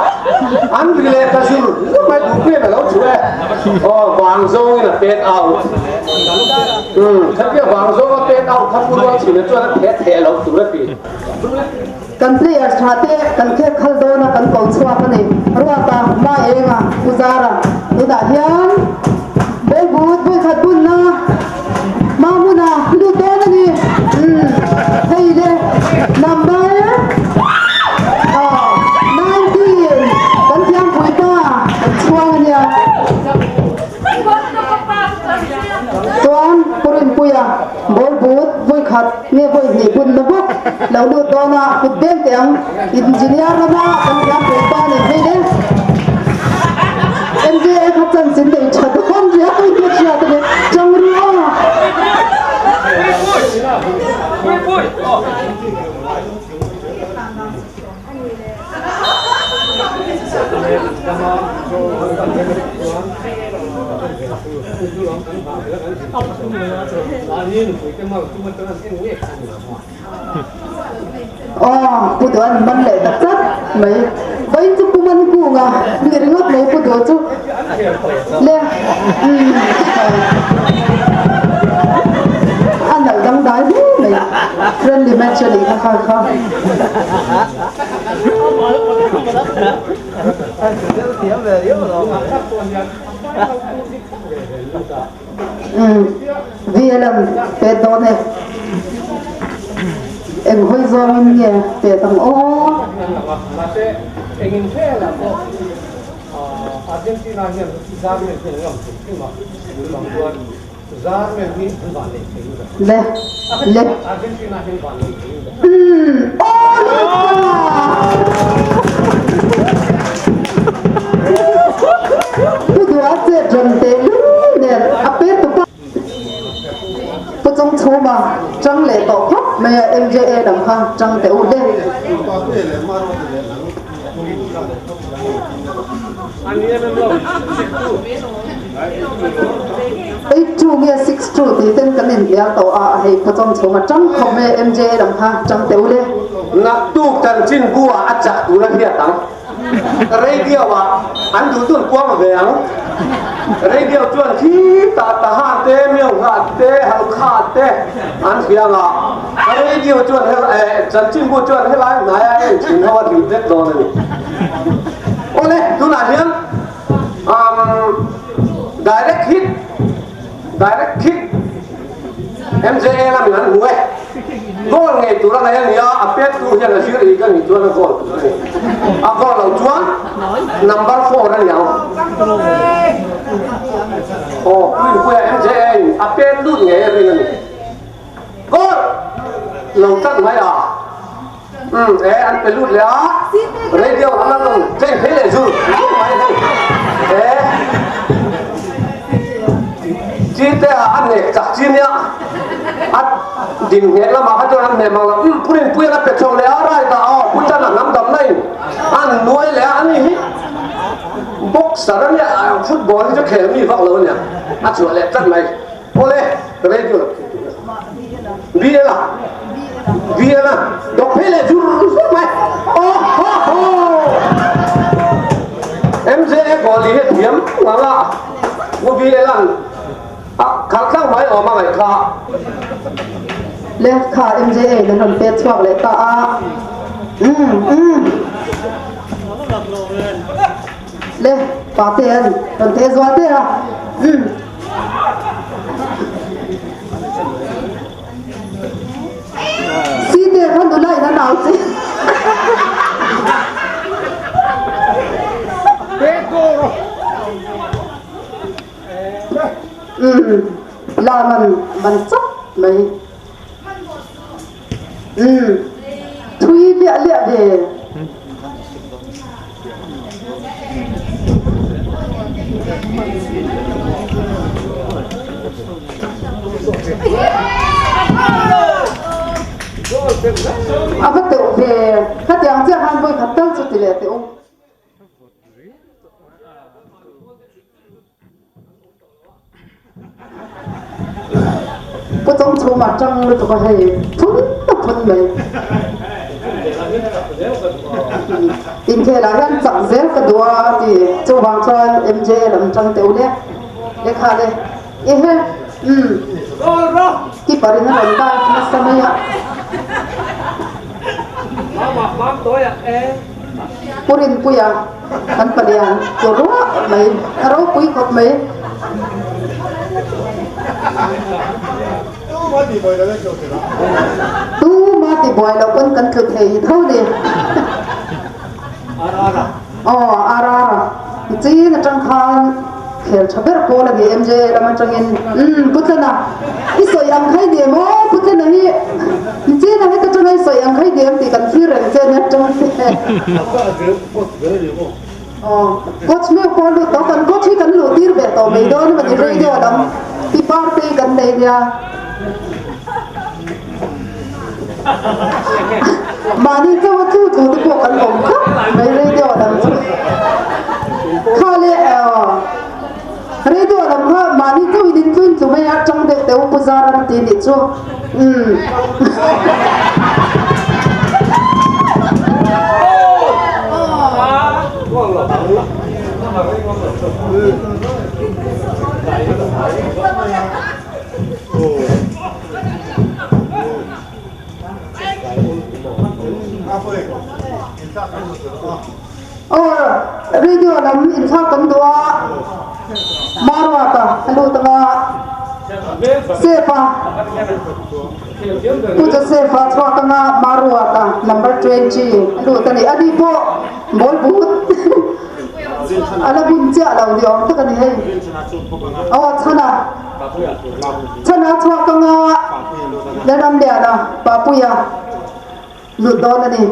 an ri leh ta zur zur mai Duhpuia'n a lo thu e aw vang zawngin a pet out umm khatia vang zawnga pet out kha Pu Rualchhina chuan a theh theh loh tur a ti. Kan players tha te kan khek khal dawn a kan ko chhuak a ni. Ruata, Maenga, Pu Zara tunah hian ball but vawi khat bunna Mahmuna lut dawn a ni. Umm hei le number 19 kan thiampui pa kan chhuang a nia. Chuan Pu Rinpuia ball. dawn a, kut beng teh ang. Engineer lama kan thiam pui pa ni phei le. MJA kha chanchin nei tha dawn riau in ka hriat a ni. Chang ru aw. Aw, Pu Duan man leh ta tlat mai. Vawiin chu Pu Man Kunga ni ringawt mai Pu Duh chu le umm a nalh dangdai hle mai. Friendly match a nih kha kha kha. Umm VLM pet dawn e. Eng hawi zawngin nge pet ang aw. Le le Umm aw Luca Pu Dua chet rawn teh lul nen a pet tupa Pu Chung Chhuma tang leh tawh khawp mai a MJA lam kha tang teh u le. 8-2 nge 6-2 tih ten kan inhlial tawh a, hei Pawchawm chhung a tang khawp mai a, MJA lam kha tang teh u le. Naktuk chanchinbu ah a chak tur a hriat ang. Radio ah an duh dun kuang ve ang. Radio chuan khi tah tahan te, Mionghah te, Halkha te an hria ang a. Radio chuan chanchinbu chuan helai hnaia en thin ho a hlim vek dawn a ni. Awle, tunah hian direct hit, direct kick MJA lamin an hmu e. Goal ngei tur a ngaih a ni a, a pet tu hian a zir ih ka nih chuan a goal tur a ni. A goal loh chuan number four a ni ang. Aw, Puipuia MJA in a pet lut ngei a ring a ni. Goal lo tlat mai a. Umm e an pe lut leh a radio lam an rawn tleng phei leh zur zur mai hei e chite ah a nek chak chi nia a din ngheh lamah kha chuan an hmeh mang lo umm purin pui an a pe chho leh a right ah aw pu chan a hnam dam na in an nuai leh a ani hi boxer a nia football hi chu khel mi vak lo a nia a chhuah leh tlat mai. Awle, radio BL a BL a dawk phei leh zur zur mai oh ho ho MJA goal hi thiam ngang a u BL an a khalh tlang mai awm a ngaih kha. Le kha MJA in an rawn pet chhuak leh ta a umm umm Le pate an rawn theh zual te a umm. Site kha nula in a nau che. Umm la man man chap mai. Umm thui liah liah ve. A va teuh ve, khatiang chiah khan vawi khat tal chu ti leh teh u. Pu Chawng chhumah tang lutuk a hei phun a phun mai. Inkhel ah hian chak zel ka duh a ti chuvang chuan MJ lam tang teuh le lekha le ehe umm keeper in a rawn dive nasa mai a. Pu Rinpuia kan palian chu ruah mai a ropui khawp mai. Tuma ti buai loh pawn kan tlu thei tho ni. Aw RR a chin atang khan. Khel tha ber pawl a ni MJ lam atangin umm Pu Tlana i sawi ang kha i ni em aw Pu Tlana hi Nichina heta tanga i sawi ang kha i ni em tih kan thlir reng che nia tang te aw coach meuh pawh a lut tawh kan coach hi kan luh tir ve tawh mai dawn emaw ni radio lam pi parte hi kan nei nia Mahni chauha tlu tlu te pawh kan awm khawp mai radio lam chu. Kha le radio lam kha mahni chauhin in tluin tlu mai a tang deuh teh u Pu Zaram ti nih chu. Umm. Aw radio lam inthlak kan duh a Maruata a lut anga Sefa Pu Joseph-a chhuak anga Maruata number 20 a lut a ni ani pawh ball but a la bun chiah lo ni awm tak a ni hei aw chhana Chhana chhuak anga Lalramliana Papuia lut dawn a ni.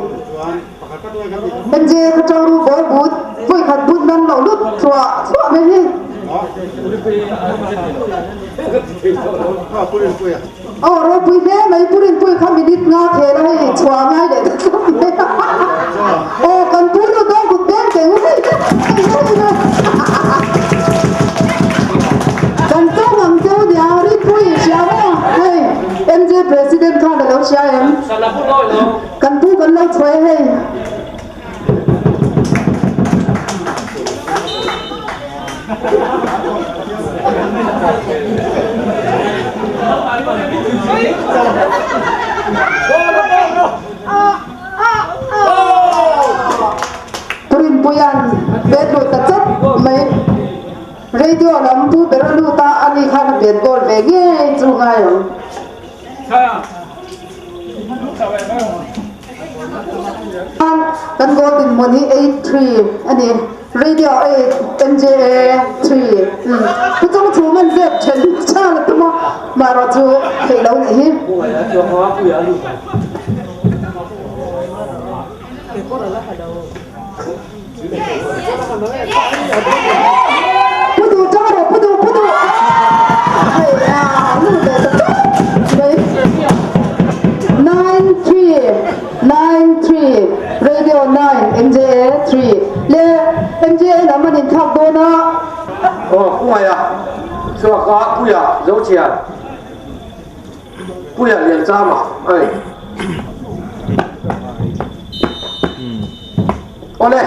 MJ kha ṭo ru bawl but vawi khat but nan lo lut thluah thluah mai hi. Aw ropui hle mai Pu Rinpuii kha minute nga khel a hei chhuah ngai leh ta tlat mai a. Aw kan pu lut dawn kut beng teh u hei Kan tawng ang deuh nia Rinpuii hria maw hei MJ President khan a lo hria em kan pu kan lo chhuah e hei. Rinpuia'n bet lut ta chawp mai. Radio lam pu ber a lut a, ani khan a bet goal ve ngei chu ngai ang. Kan goal dinhmun hi 8-3 a ni. Radio 8 MJA 3. Pu Chawng Chhum an zep then chhan a tum a, marawh chu theih lo nih hi. Pu duh tang rawh pu duh pu duh hei a nu leh ta tawp mai 9393 radio 9 MJA 3 le MJA lam an inthlak dawn a. Aw Puaia chhuaka Puia Zochhiar Puia Lianchama a ni. Awle,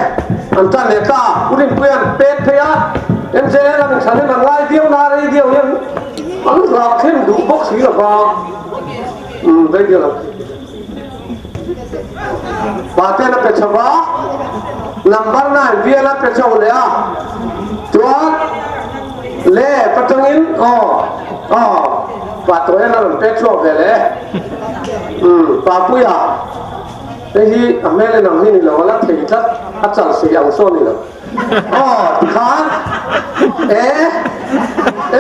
an tan leh ta, U Rinpuia'n pek phei a, MJA lamin thahnem an ngai viau na radio hian an hlak thleng duh bawk si lo va, umm radio lam Paten a pe chho va, number 9 bial a pe chho leh a, chuan le patangin aw aw Patuain a rawn pek chhuak ve leh e, umm Papuia. Hei hi a hmel en ang hi ni lo, a la thei tlat, a chal sei ang saw ni lo. Aw tikhan e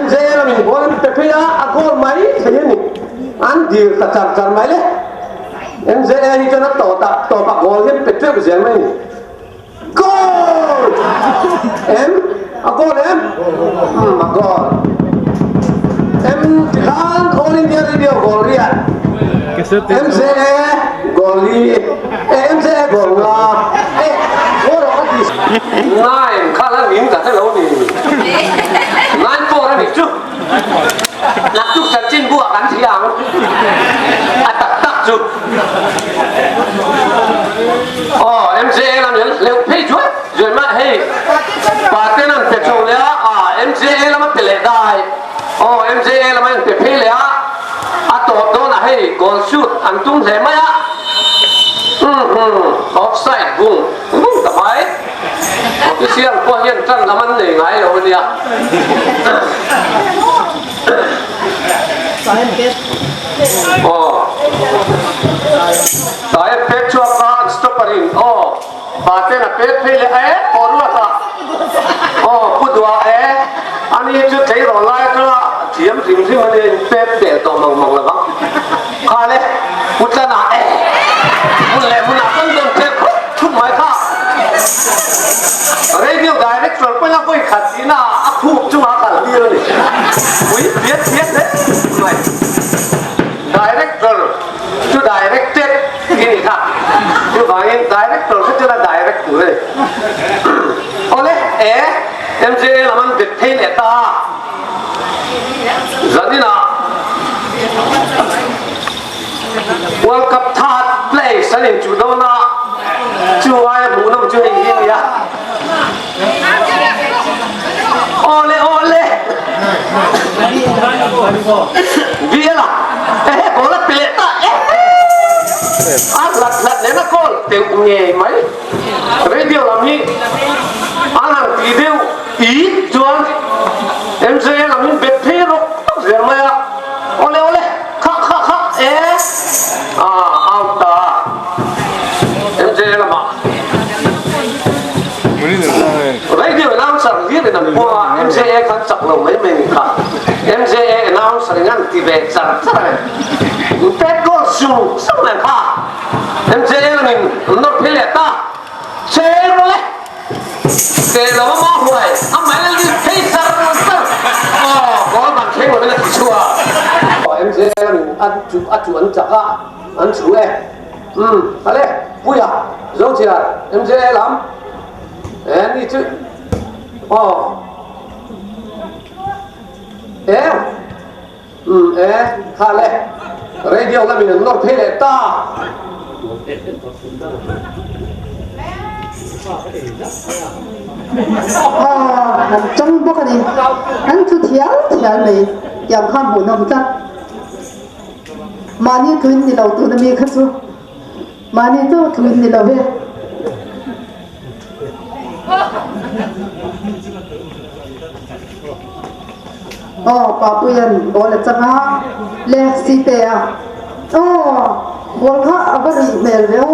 MJA lamin ball an pe phei a, a goal mai thei a ni. An dir ta char char mai le. MJA hi chuan a tawtah tawpah goal hi an pe teuh zel mai a ni. Goal! Em? A goal em? Um, a goal. Em tikhan All India Radio goal riat. MCA goal li. Eh, MCA goal nga. Eh, goal a ti. Nine kha la ning ta te lo ni. Nine four a ni chu. Naktuk chanchin bu ah kan thi ang. A tak tak chu. Aw MJA lam hian hleuh phei chuai zuai mah hei Paten an pe chho leh a a MJA lam a pe leh dai aw MJA lam a in pe phei leh a a tawp dawn ah hei goal shoot an tum hle mai a umm offside bung bung ta mai official pawh hian tan lam an nei ngai lo ania. Aw Taia pek chhuak kha an stopper in aw Paten a pek phei leh e aw ruat ah aw Pu Dua e. tleirawl lai atanga thiam hrim hrim a nia in pep teh tawh mang mang lovang. Kha le Pu Tlana e hmun leh hmunah kan dawn teh khawp thup mai kha. Radio Director pawhin a vawi khat tihna ah a khup chungah a kal tir a ni. Pui piat piat hle mai. Director chu directed i ni kha. Chuvangin Director kha chuan a direct tur a ni. Awle e MJA lam an bet phei leh ta a. Zaninah World Cup third place an inchuh dawn a, chu aia hmuhnawm chu hei hi a ni a. Awle awle VL a ehe ball a pe leh ta ehe a hlat hlat nen a call teuh ngei mai radio lam hi an han ti deuh it chuan MJA lam in bet phei rawk rawk zel mai a awle awle kha kha kha e a out ta MJA lamah. Radio announcer hlir in an puang a, MJA khan chak lo mai mai ni kha. MJA announcer in an ti ve char char a ni. Pet goal sung sung mai kha. MJA lamin an nawr phei leh ta. Che rawh le. Teh lo a mah huai, a mai la lut phei char char. Aw, goal ban thleng lovin a ti chhuak. MJA lamin a chu a chu an chak a, an chu e. Umm, ale, Puia, Zochiar, MJA lam, e ni chu, aw, e, umm, e, kha le, radio lamin an nawr phei leh ta. Aw, an tang bawk a ni, an thu thial thial mai, tiang khan hmuhnawm tlat. Mahni tluin ni lo tuna mi kha chu mahni chauh tluin ni lo e. Aw Papuia'n ball a chang a, le si pe a. Aw ball kha a va rih hmel ve aw.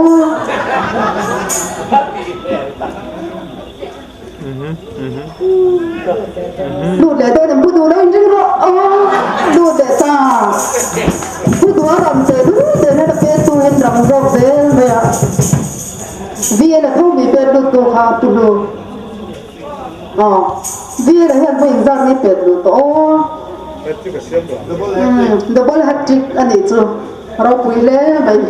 Lut leh dawn em pu duh lo in ring rawh aw lut leh ta pu duh a ram teh dul teh na la pet tu in ram zawk zel mai a VL a tho mi pet lut tu kha pu hlu aw VL a hian vawiin zat nge pet lut tawh aw double hat trick a nih chu ropui hle mai.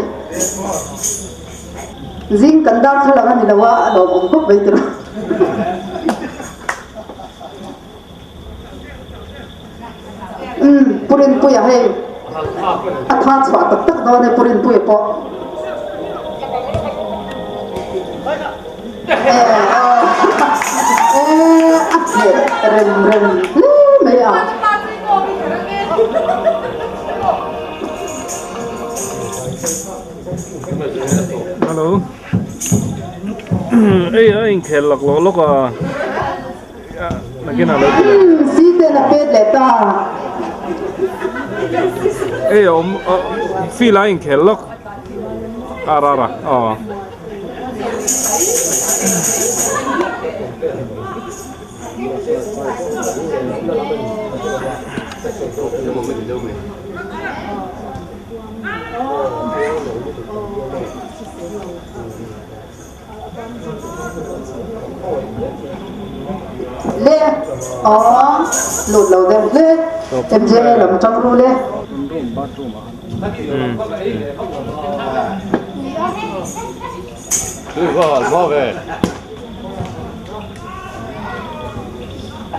Zing kan dar thla lang a ni lo a, a lawmawm khawp mai tiraw. Umm, Pu Rinpuia hei a tha chhuah tak tak dawn e Pu Rinpuia pawh. Eh, a hneh rem rem hle mai a. Hello ei a inkhel lak lawk lawk a nakin ah lo ti leh Si ten a pet leh ta. Ei a awm field ah a inkhel lawk ar ar a aw. Le aw lut lo deuh hle MJA lam tang ru le.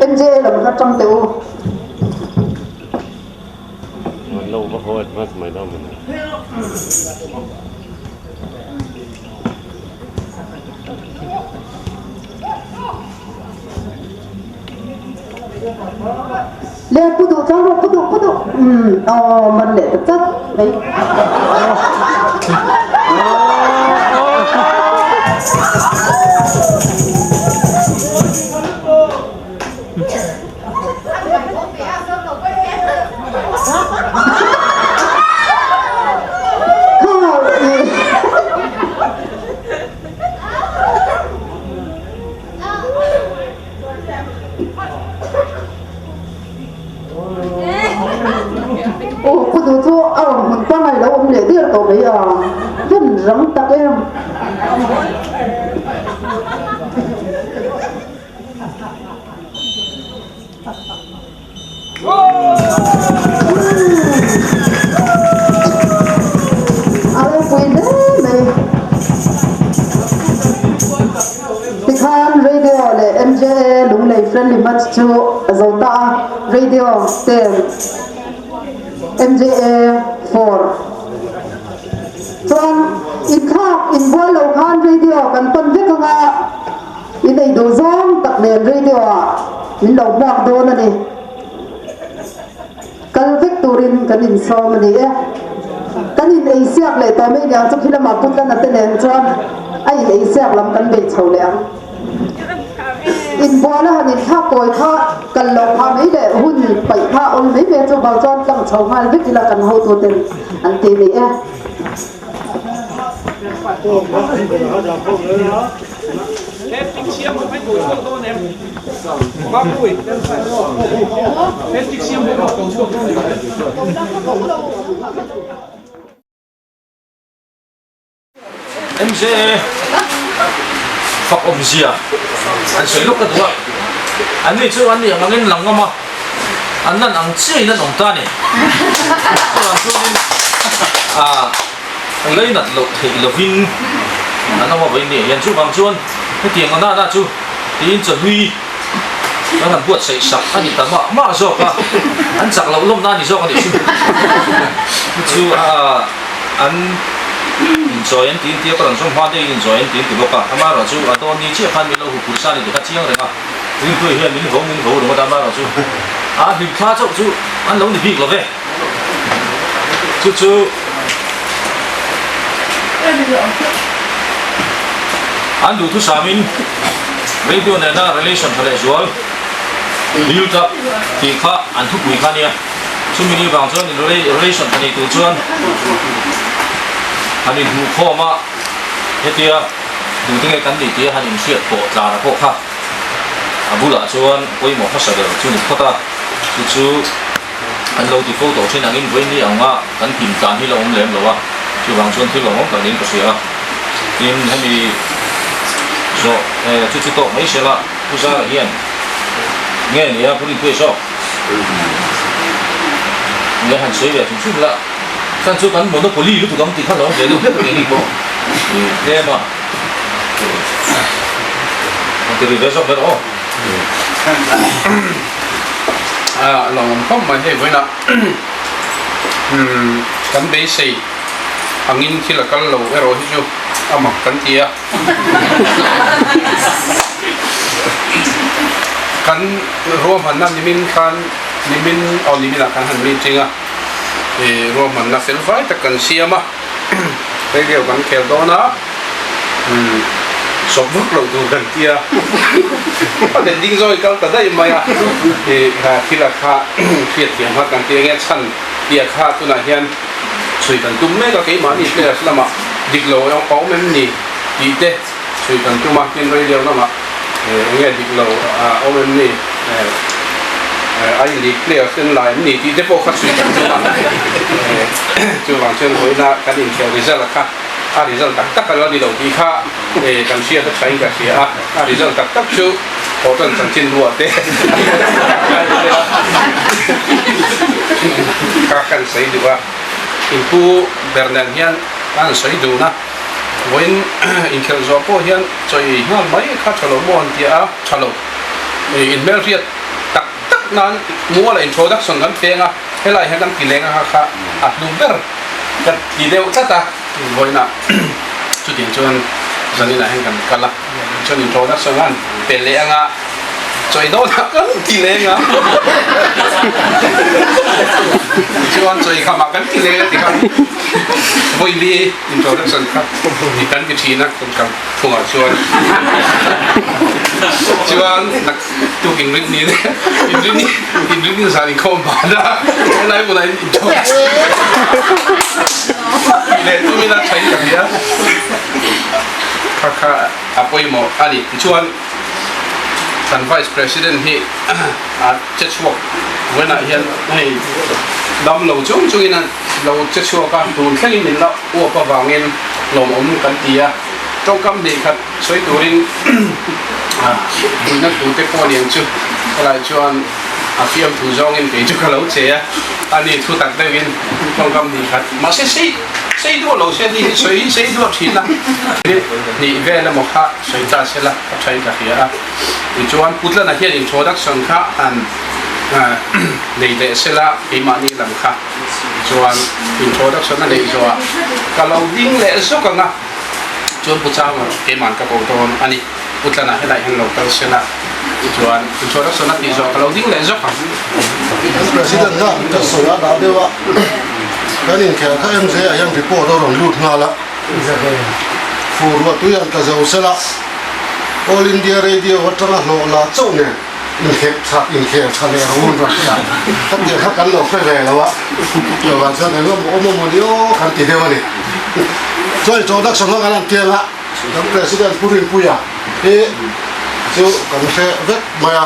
MJA lam kha tang teh u. Le pu duh chuan rawh pu duh pu duh umm aw man leh ta chat mai. Aw pu duh chu a awm hmun pangai lo awm leh der tawh mai a, hmun rang tak em. A ropui hle mai. Tikhan radio leh MJA Lunglei friendly match chu a zo ta a, radio ten MJA for chuan inthlak inbual lo khan radio kan pan vek anga in ei duh zawng tak nen radio ah min lo hmuak dawn a ni. Kal vek turin kan insawm a ni e. Kan in ei siak leh tawh mai niang chu khi lamah Putlana te nen chuan a in ei siak lam kan bei chho leh ang. Inbual a han inthlak kawi kha kal loh phah mai leh hun paih kha awm mai mai chu vang chuan tlang chho nghal vek ila kan hotuten an ti ni e. MJA fak awmzia an sawi lawk ka duh a, an ni chu an nih ang angin lang ngam a, an lan ang chiahin an awm ta a ni. Chuvang chuanin ah leinat loh theih lovin an awm a vawiin ni ah hian chuvang chuan hetiang a nana chu tiin chawhlui kan han buatsaih sak a ni ta mah mah zawk a, an chak loh lawmna a ni zawk a nih chu chu ah. An inchawi an ti inti a, ka rawn zawm hma deuhin inchawi an ti inti bawk a, amaherawhchu a dawn ni chiah khan min lo huphurh sa a ni tih kha chiang reng a, ringtuai hian min ho min ho ringawt a, amaherawhchu a hlimthla chauh chu an lo ni bik lo ve. Chu chu an duhthusamin radio nena relation tha leh zual build up tih kha an thupui kha a nia. Chumi ni vang chuan relation ka nei tur chuan han inhmuh khawm a, hetia tute nge kan nih tia han inhriat pawh tlana pawh kha a bulah chuan pawimawh hmasa ber chu ni phawt a, chu chu kan lo ti fo tawh thin angin vawiin anga kan hlim tlan hi la awm lem lo a, chuvang chuan thil awm awm tak niin ka hria a, tin hemi zawh chu chu tawk mai sela Pu Zara hian nge ni a Pu Rinpuia zawk? Nge han sawi ve thum thum la, chan chu kan monopoly lutuk ang tih kha lo ve deuh hlek ang ni pawh i tlem a, han ti ri ve zawk ber aw. A lawmawm khawp mai hei vawiinah kan beisei angin thil a kal lo erawh hi chu a mak kan ti a. Kan ruahmanna nimin khan nimin aw niminah khan han meeting a ih ruahmanna fel fai tak kan siam a radio kan khel dawn a umm sawp vak loh tur kan ti a a den ding zawng i kal ta daih mai a ih kha thil a kha hriatthiam kha kan ti enge chhan tih a kha tunah hian chhui kan tum mek a, keimahni players lamah dik lo a awm em ni tih te chhui kan tum a, tin radio lamah eng nge dik lo a awm em ni, I league players te an la em ni tih te pawh kha chhui kan tum a, chuvang chuan vawiina kan inkhel result kha a result tak tak a la ni lo tih kha kan hriat a thain ka hria a, a result tak tak chu Hotel chanchin luah te ka kan sawi duh a, inpu ber nen hian ka han sawi dun a, vawiin inkhelh zawh pawh hian chawi nghal mai kha tha lo maw an ti a, tha lo inhmelhriat tak tak nan mual a introduction kan peng a, helai hian kan ti leng a kha kha a hlu ber ka ti deuh tlat a, vawiinah chutiang chuan zaninah hian kan kal a. Chuan introduction an pe leh anga chawi dawnah kan ti leng a chuan chawi khamah kan ti leng a ti kha vawi introduction kha ti kan ti thin a kan kal thungah chuan chuan tuk inrin ni inrin inrin ni zan inkhawm ban a helai hmunah introduction leh tumina thain ka hria. Kha kha a pawimawh a ni. Tichuan Kan Vice President hi a che chhuak vawiinah hian hei dam lo chung chungin a lo che chhuak a, tun thlengin min la uap avangin lawmawm kan ti a, tawngkam hnih khat sawi turin buina thu te pawh nen chu helai chuan a fiamthu zawngin kei chu ka lo che a, ani thu tak deuhin tawngkam hnih khat mahse sei sei duah lo se ni hi sawi sei duah thin a, hnih vel emaw kha sawi ta se la ka thain ka hria a, tichuan Putlana hian introduction kha han nei leh se la keimahni lam kha chuan introduction a neih zawhah ka lo ding leh zawk ang a, chuan Pu Changa keiman ka ko dawn a ni, Putlana helaiah hian lo kal se la tichuan introduction a tih zawhah ka lo ding leh zawk ang. President kha ka sawi a dah deuh a, kan inkhel kha MJ ah hian report a rawn lut nghal a. Fur ruah tui an tla zo sela, All India Radio atanga hlawh la chauh nen inkhel tha inkhel tha leh ro an rawn hria. Khatiang kha kan lo hre ve lo a, lovah chuan eng emaw awm emaw ni aw kan ti deuh a ni. Chuan introduction kha kan han tiang a, kan President Pu Rinpuia hi chu kan hre vek mai a,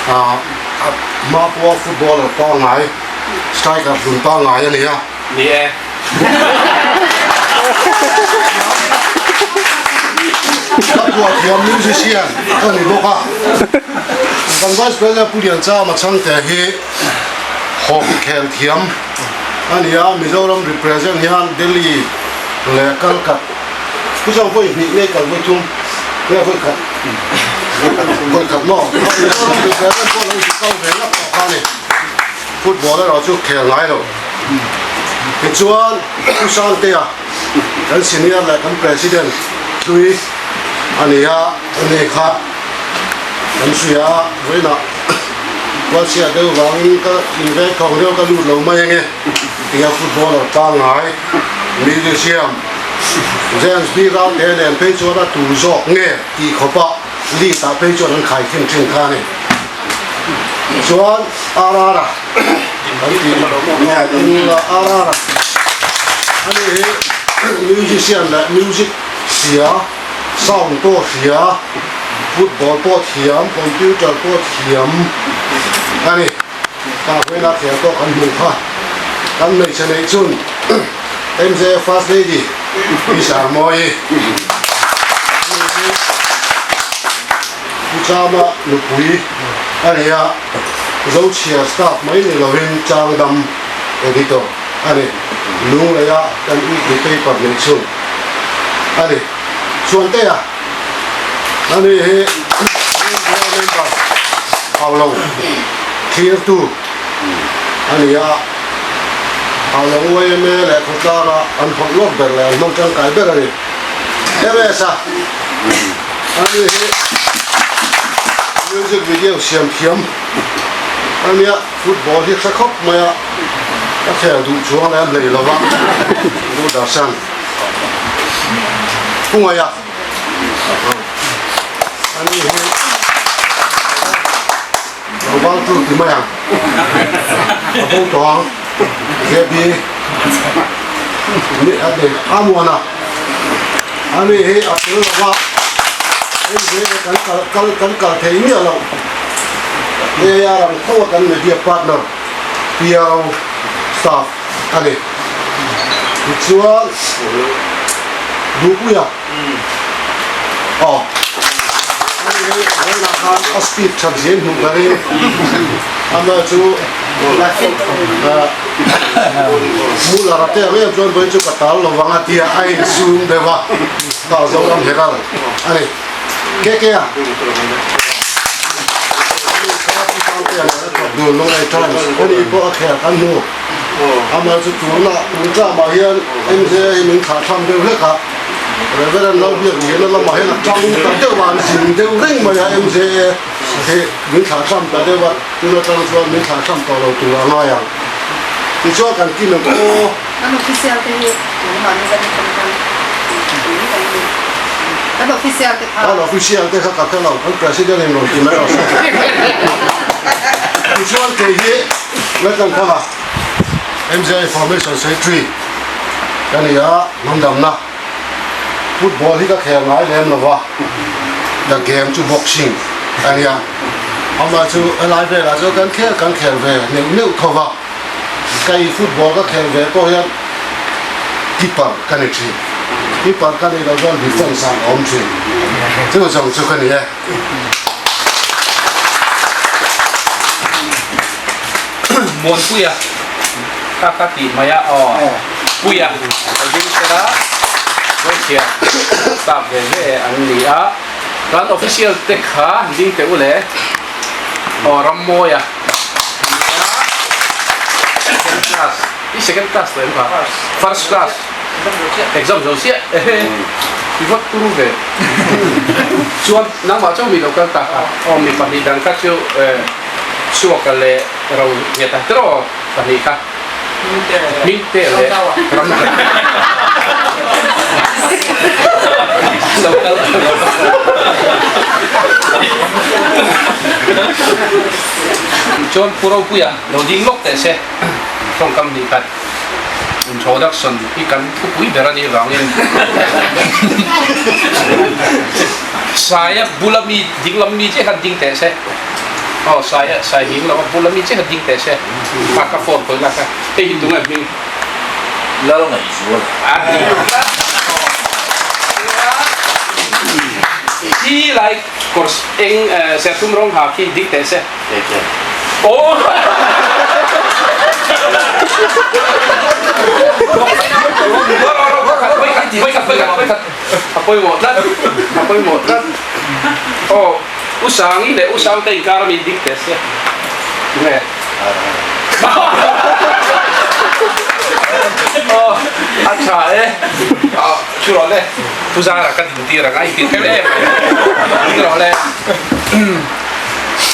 a hma pawha footballer pangngai, striker hlun pangngai a ni a. Ni e. Ka phuah thiam musician ka ni bawk a, kan Vice President Pu Lianchama Chhangte hi hockey khel thiam a ni a, Mizoram represent hian Delhi leh Calcutta Pu Chang vawi hnih nge kal vawi thum nge vawi khat vawi khat maw Mizoram represent pawh lo inti kal ve ngap tawh kha a ni. Football erawh chu khel ngai lo. Tichuan Pu Sangtea kan senior leh kan president hlui a ni a, ani kha kan hria a, vawiinah Kualchhia deuh vangin ka inveng thawng deuh ka lut lo mai ange tia footballer pangngai musician James B Ralte nen phei chuan a tur zawk nge tih khawpa lead ah phei chuan an khai thin thin kha a ni. Chuan RR a kan tih nula RR a ani hi musician leh music hria sound pawh hria football pawh thiam computer pawh thiam ani tah huaina khel pawh kan hmuh kha kan hmeichhe neih chun MJ first lady Pi Sarmawii ani hi Pu Chama nupui a ni a, Zochhia staff mai ni lovin Changdam editor a ni. Lungleia kan weekly paper neih chhun a ni. Chuantea a ni hi Rainbow member Haulo thlirtu a ni a, Haulo yma leh khawtlanga an hawlh lawk ber leh an hmang tangkai ber a ni. MS-a. Ani hi music video siam thiam a nia, football hi hre khawp mai a, a khel duh chuang leh a hlei lo va, Doordarshan Pungai a, ani hi lo bal tur ti mai ang, a bo tawh ang, JB Amuana. Ani hi a tel lo va, hei ve kan kal kal kan kal thei miah lo. AR ang tho a kan media partner PRO staff a ni. Tichuan Duhpuia aw ani hi vawiinah khan a speed that zia in hmuh ka ring. Ama chu Muller a te ang em chuan vawiin chu ka tal lo vang a tia a insum deuh a, ta Zoram Herald a ni. KK a Dul Lunglei Times a ni pawh a khel kan hmu. Amah chu tuna tun tlamah hian MJ hi min thlah tham deuh hlek a, Reverend Lalbiakliana lamah hian a tang ta deuh a, an zin deuh reng mai a MJ hi min thlah tham ta deuh a. Tun atang chuan min thlah hram tawh lo tur a ngai ang. Tichuan kan kim em aw. Kan official te hi tunah ni zan atang khan tui kan ni. Kan official te kha. Kan official te kha ka hre lo, kan president in rawn ti mai rawh se. Tichuan kei hi Welcome Thanga, MZI Formation Secretary ka ni a, hnamdamna football hi ka khel ngai lem lo va, ka game chu boxing. a nia. Amah chu helai velah chuan kan khel kan khel ve neuh neuh tho va, kei football ka khel ve pawh hian keeper ka ni thin. Keeper ka nih loh chuan defence ah ka awm thin. Chu zawng chu ka ni e. Muanpuia kha ka tih mai a aw Puia a zir sela Vawichhia staff ve ve an ni a kan official te kha ding teh u le aw Rammawia nia second class i second class tawh em kha first class exam zo chiah ehe i vawt turu ve chuan nangmah chu mi lo kal ta kha aw mi pahnih dang kha chu Suaka leh ro nghet a tiraw pahnih kha Hmingte leh Ramdang lo kal chuan Pu Ropuia lo ding lawk teh se tawngkam hnih khat introduction hi kan thupui ber a nih vangin Saia bula mi dinglam mi chiah khan ding teh se. Aw Saia Sai ding lo a bula mi chiah khan ding teh se. Kha ka phone pawh lak a hei hi tunge hming Lal ngaihzual. A ding tlat. Khi lai kawr eng serthum rawng ha khi ding teh se. Aw. A pawimawh tlat, a pawimawh tlat. Aw, U Sangi leh U Sangte inkar a mi dik teh se. Nge? Aw, a tha e. Aw, thu rawh le. Thu zara ka din tir ang a, i ti kher em mai. Ding rawh le.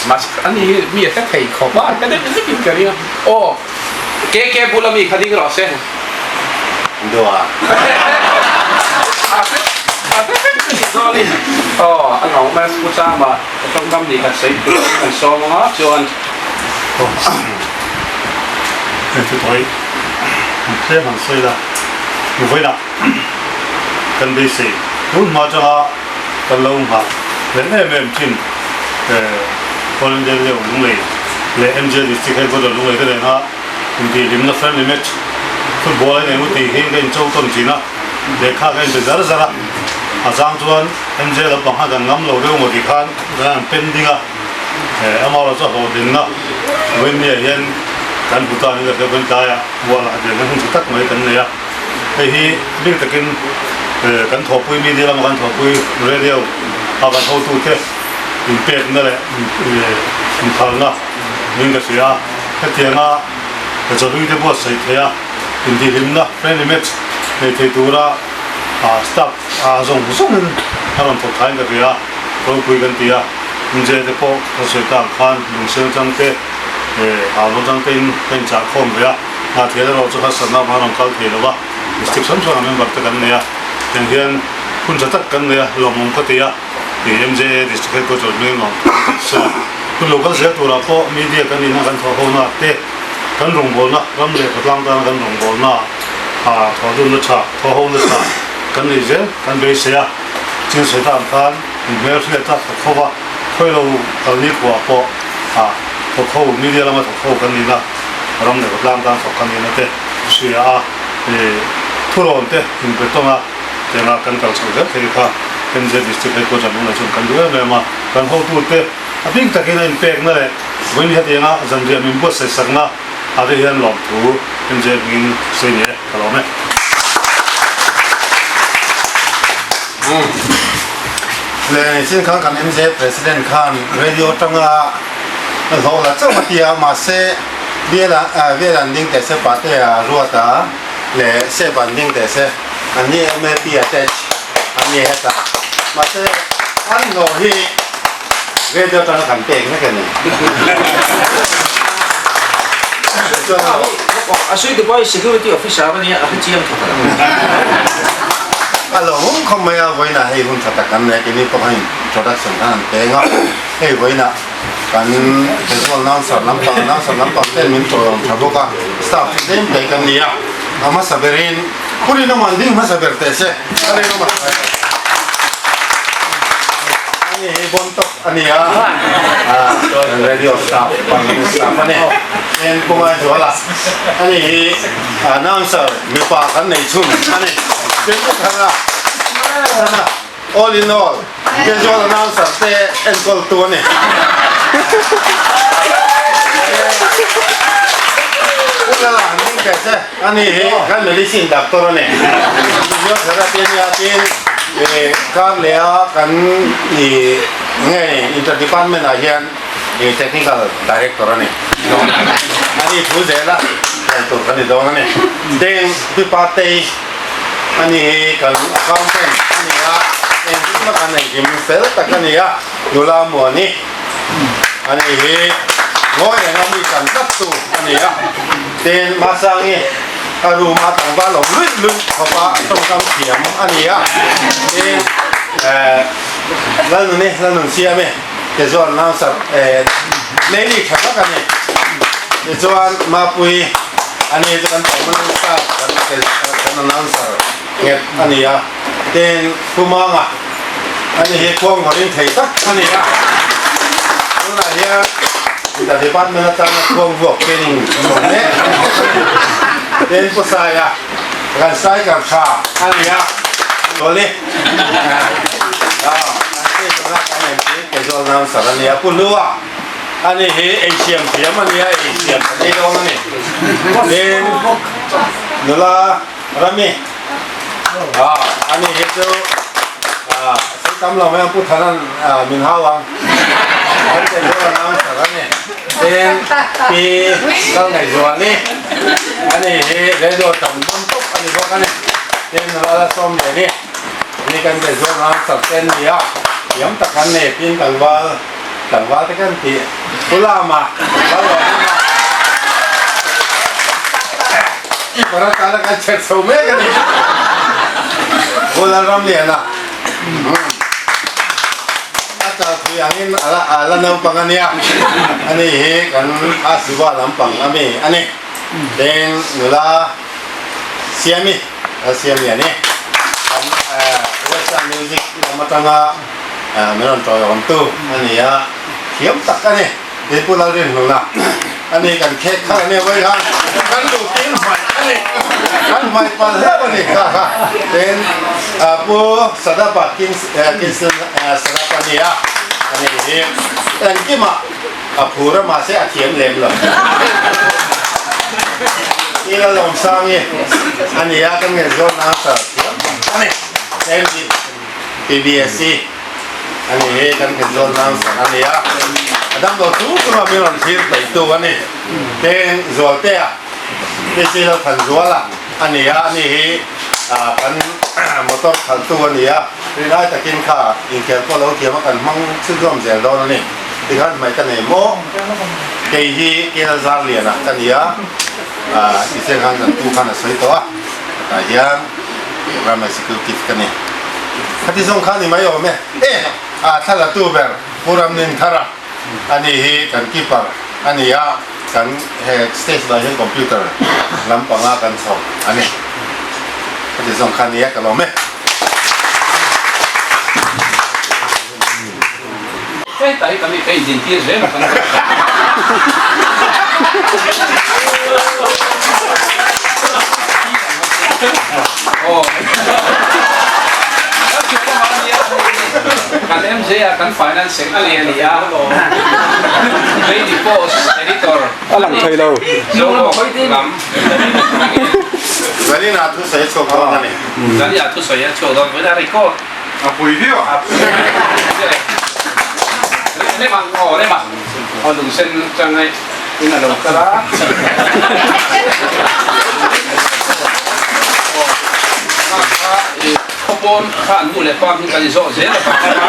Mahse, ani hi mi a hre thei khawp a, ka deuh zetin ka ring a. Aw. KK bula mi kha ding rawh se. Dua. Aw a ngau mai a chama tawngkam nih khat sawi tur kan sawm anga chuan Thutawi tlem han sawi la vawilah kan beisei tun hma atanga kan lo nghah leh em em thin All India Radio Lunglei leh MJ District Headquarter Lunglei te nena intihhlimna friendly match football a ineng tih hi ka incho tawn thin a, lehkha ka inpe zar zar a, a chang chuan MJ lampang khan kan ngam lo deuh maw tih khan kan han pen ding a, amaherawhchu a hlawhtlinna vawiinniah hian kan hmu ta a ni ka hria, vawiin tlaiah mualah hian hun tha tak mai kan nei a, hei hi bik takin kan thawhpui media lama kan thawhpui radio a kan hotute inpekna leh inphalna niin ka hria a, hetianga chawhlui te buatsaih theih a, intihhlimna friendly match nei thei tura staff zawng zawngin a rawn thawk thain ka hria a, ropui kan ti a, MJ te pawh ka sawi ta ang khan lungsel chang te haulo chang tein ka inchah khawm ve a, Hnahthial erawh chu harsatna avang a rawn kal thei lo va, district hrang hrangah member te kan nei a, tiang hian hun tha tak kan nei a, lawmawm ka ti a. Ih MJA District Headquarter hming lawm thu kan sawi a, hun lo kal zel turah pawh media kan ina kan thawh hona te, kan rawngbawlna ram leh khawtlang tana kan rawngbawlna ah thawhdunna tha, thawh hona tha kan nei zel kan beisei a, chin sawi tak ang khan inhmel hriat a thawk ho va, khawi lo kal ni khuah pawh ah thawk ho media lama thawk ho kan nina ram leh khawtlang tan thawk kan nina te hria a, ih thurawn te inpe tawn a. Tianga kan kal chho zel thei kha MZ District Headquarter lung leh chuan kan duh em em a, kan hotute a bik takin a inpekna leh vawiin hetianga zanriah min buatsaih sakna ah te hian lawmthu MZ hmingin sawi ni e, ka lawm e. Le chin khan kan MZ President khan radio atanga hlawh la chauh a ti a, mahse bial bial an ding teh se pate a ruat a. leh sep an ding teh se an ni MAP attach an ni hetah mahse an hlawh hi radio atanga kan pek vek a ni. A sui Dubai security officer a nia a hrechiang thawk a lo. A lo hung khawp mai a vawiinah hei hun tha tak kan nei a keini pawh khan introduction khan an peng a hei vawiinah Kan casual announcer lampang announcer lampang ten min tawlawm tha bawk a, staff chu tlem hle kan ni a, a hmasa berin Pu Rinawm an ding hmasa ber teh se, ka Rinawm a hruai a ni. Ani hi bon tawp a ni a, kan radio staff, permanent staff a ni. Tin Pu Ngaizuala, ani hi announcer mipa kan nei chhun a ni. Tin Pu Thana, Thana, all in all, casual announcer te enkawltu a ni. Pu Lala han ding teh che, ani hi kan medicine doctor a ni. Physiotherapy a nia, tin kar leh a kan ih nge ni inter department ah hian ih technical director a ni. Ani thu zel a, hel tur kan ni dawn a ni. Tin Pi Partei Ani hi kan accountant a ni a, engkim a kan engkim fel tak a ni a, nula Muani ani hi ngawi renga mi kan tlat tu a ni a, tin Masangi a room a tlangval awm luih luih khawp a tawngkam thiam a ni a, tin eh Lalnuni Lalnunsiami te chuan announcer eh lady tha tak a ni, tichuan Mapuii. Ani chu kan permanent staff kan kan announcer nghet a ni a, tin Pu Manga ani hi khuang ngawrin thei tak a ni a, tunah hian the department atana khuang vuak training awm mek a ni bawk a ni. Tin Pu Saia kan striker tha a ni a, Tawli a kan station a kan MP casual announcer a ni a, Pu Lua. Ani hi ei siam thiam a nia, ei siam kan ei dawn a ni. Tin, nula Rami, ah, ani hi chu ah, sawi tam lo mai ang Pu Thanan ah, min hau ang. Kan chen dawn a announcer a ni. Tin, Pi Lalngaihzuali, ani hi radio tam dawn tawp a ni bawk a ni. Tin, nula Lalsawmliani, ani kan chen dawn announcer te an ni a, thiam tak an ni. Tin, tlangval. Tlangval te kan tih Pu Lama tlangval lo awm a. Keeper atana kan chet chho mek a ni. Pu Lalramliana a chal thui angin a la naupang a nia. Ani hi kan Asiwa lampang a mi a ni. Then nula Siami Lalsiamliani kan Western music lam atanga Min rawn tawiawm tu a ni a, thiam tak a ni. Kei Pu Lalrinhluna a ni kan khek kha a nia vawi khan kan luh tin hmaih a ni, kan hmaih palh hlauh a ni kha kha. Tin Pu Sadapa Kingston Sadapa a ni a, a ni hi engkimah a phur a mahse a thiam lem lo. Pi Lalawmsangi a ni a, kan ngaihzawn answer thiam tak a ni. PBSC a ni hi kan Aizawl Announcer a ni a, a damlo chu chu a min rawn thlir peihtu a ni. Tin, Zualtea, PC Lalthanzuala a ni a, ani hi kan motor khalhtu a ni a, rinai takin kha inkhel pawh lo thiam a kan hmang chhunzawm zel dawn a ni. Tikhan hmai ka nei maw? Kei hi Kela Zarliana ka ni a, Iseng khan kan pu khan a sawi tawh a, tah hian Ram Executive ka ni. Khati zawng kha ni mai awm e. E! A thla la tu ber Pu Ramninthara a ni hi kan keeper a ni a, kan he stage lah hian computer lampanga kan chho a ni. Khati zawng kha ni e, ka lawm e. Hetah hi kan nih ka inzintir zel a kan Kan MJ a kan finance secretary a ni a Daily Post editor a lang thei lo Zobawk lam Zalina thusawi a chhuak dawn a ni. Zalina thusawi a chhuak dawn vawiin a record. A pui viau a. Rema aw Rema aw lungsen chang ai in a lo kal a. Khawpawn kha an nu leh pa hming kan i zawh zel a vang a.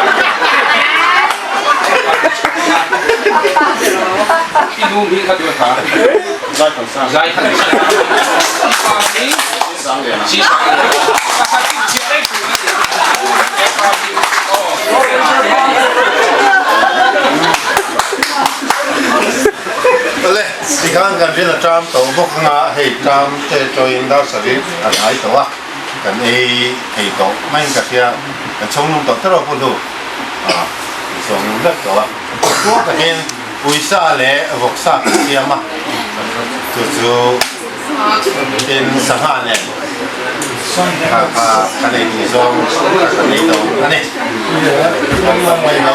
I nu hming kha tu a tha. Zai khan sang. Zai khan sang. I pa hming Si Sangliana. Pakhat in chhiah reng tur a ni. I pa hming aw. Awle, tikhan kan rin a ṭam tawh bawk anga hei ṭam te chawiin dar sarih a hnai tawh a, kan ei thei tawh maiin ka hria, kan chhawng lum tawh tawrh a pu hnu. sawm vek tawh a. Tluang takin uisa leh vawksa kan siam a, chu chu tin sangha nen kha kha kan ei duh zawng kan ei lo a ni. Kan la mai lo.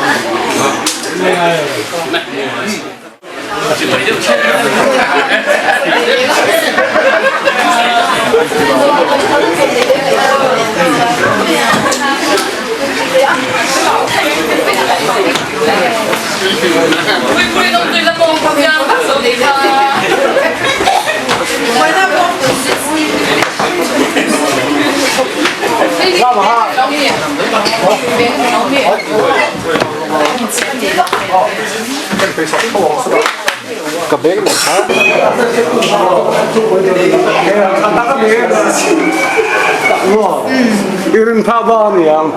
Ka beng mai kha. Irin tha ba ni ang.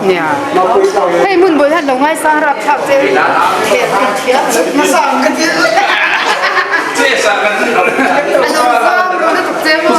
Hei mun bul han lo ngai sang rap thlak che na sang ka ti. Che sa kan Ano sang ro na tuk che mo.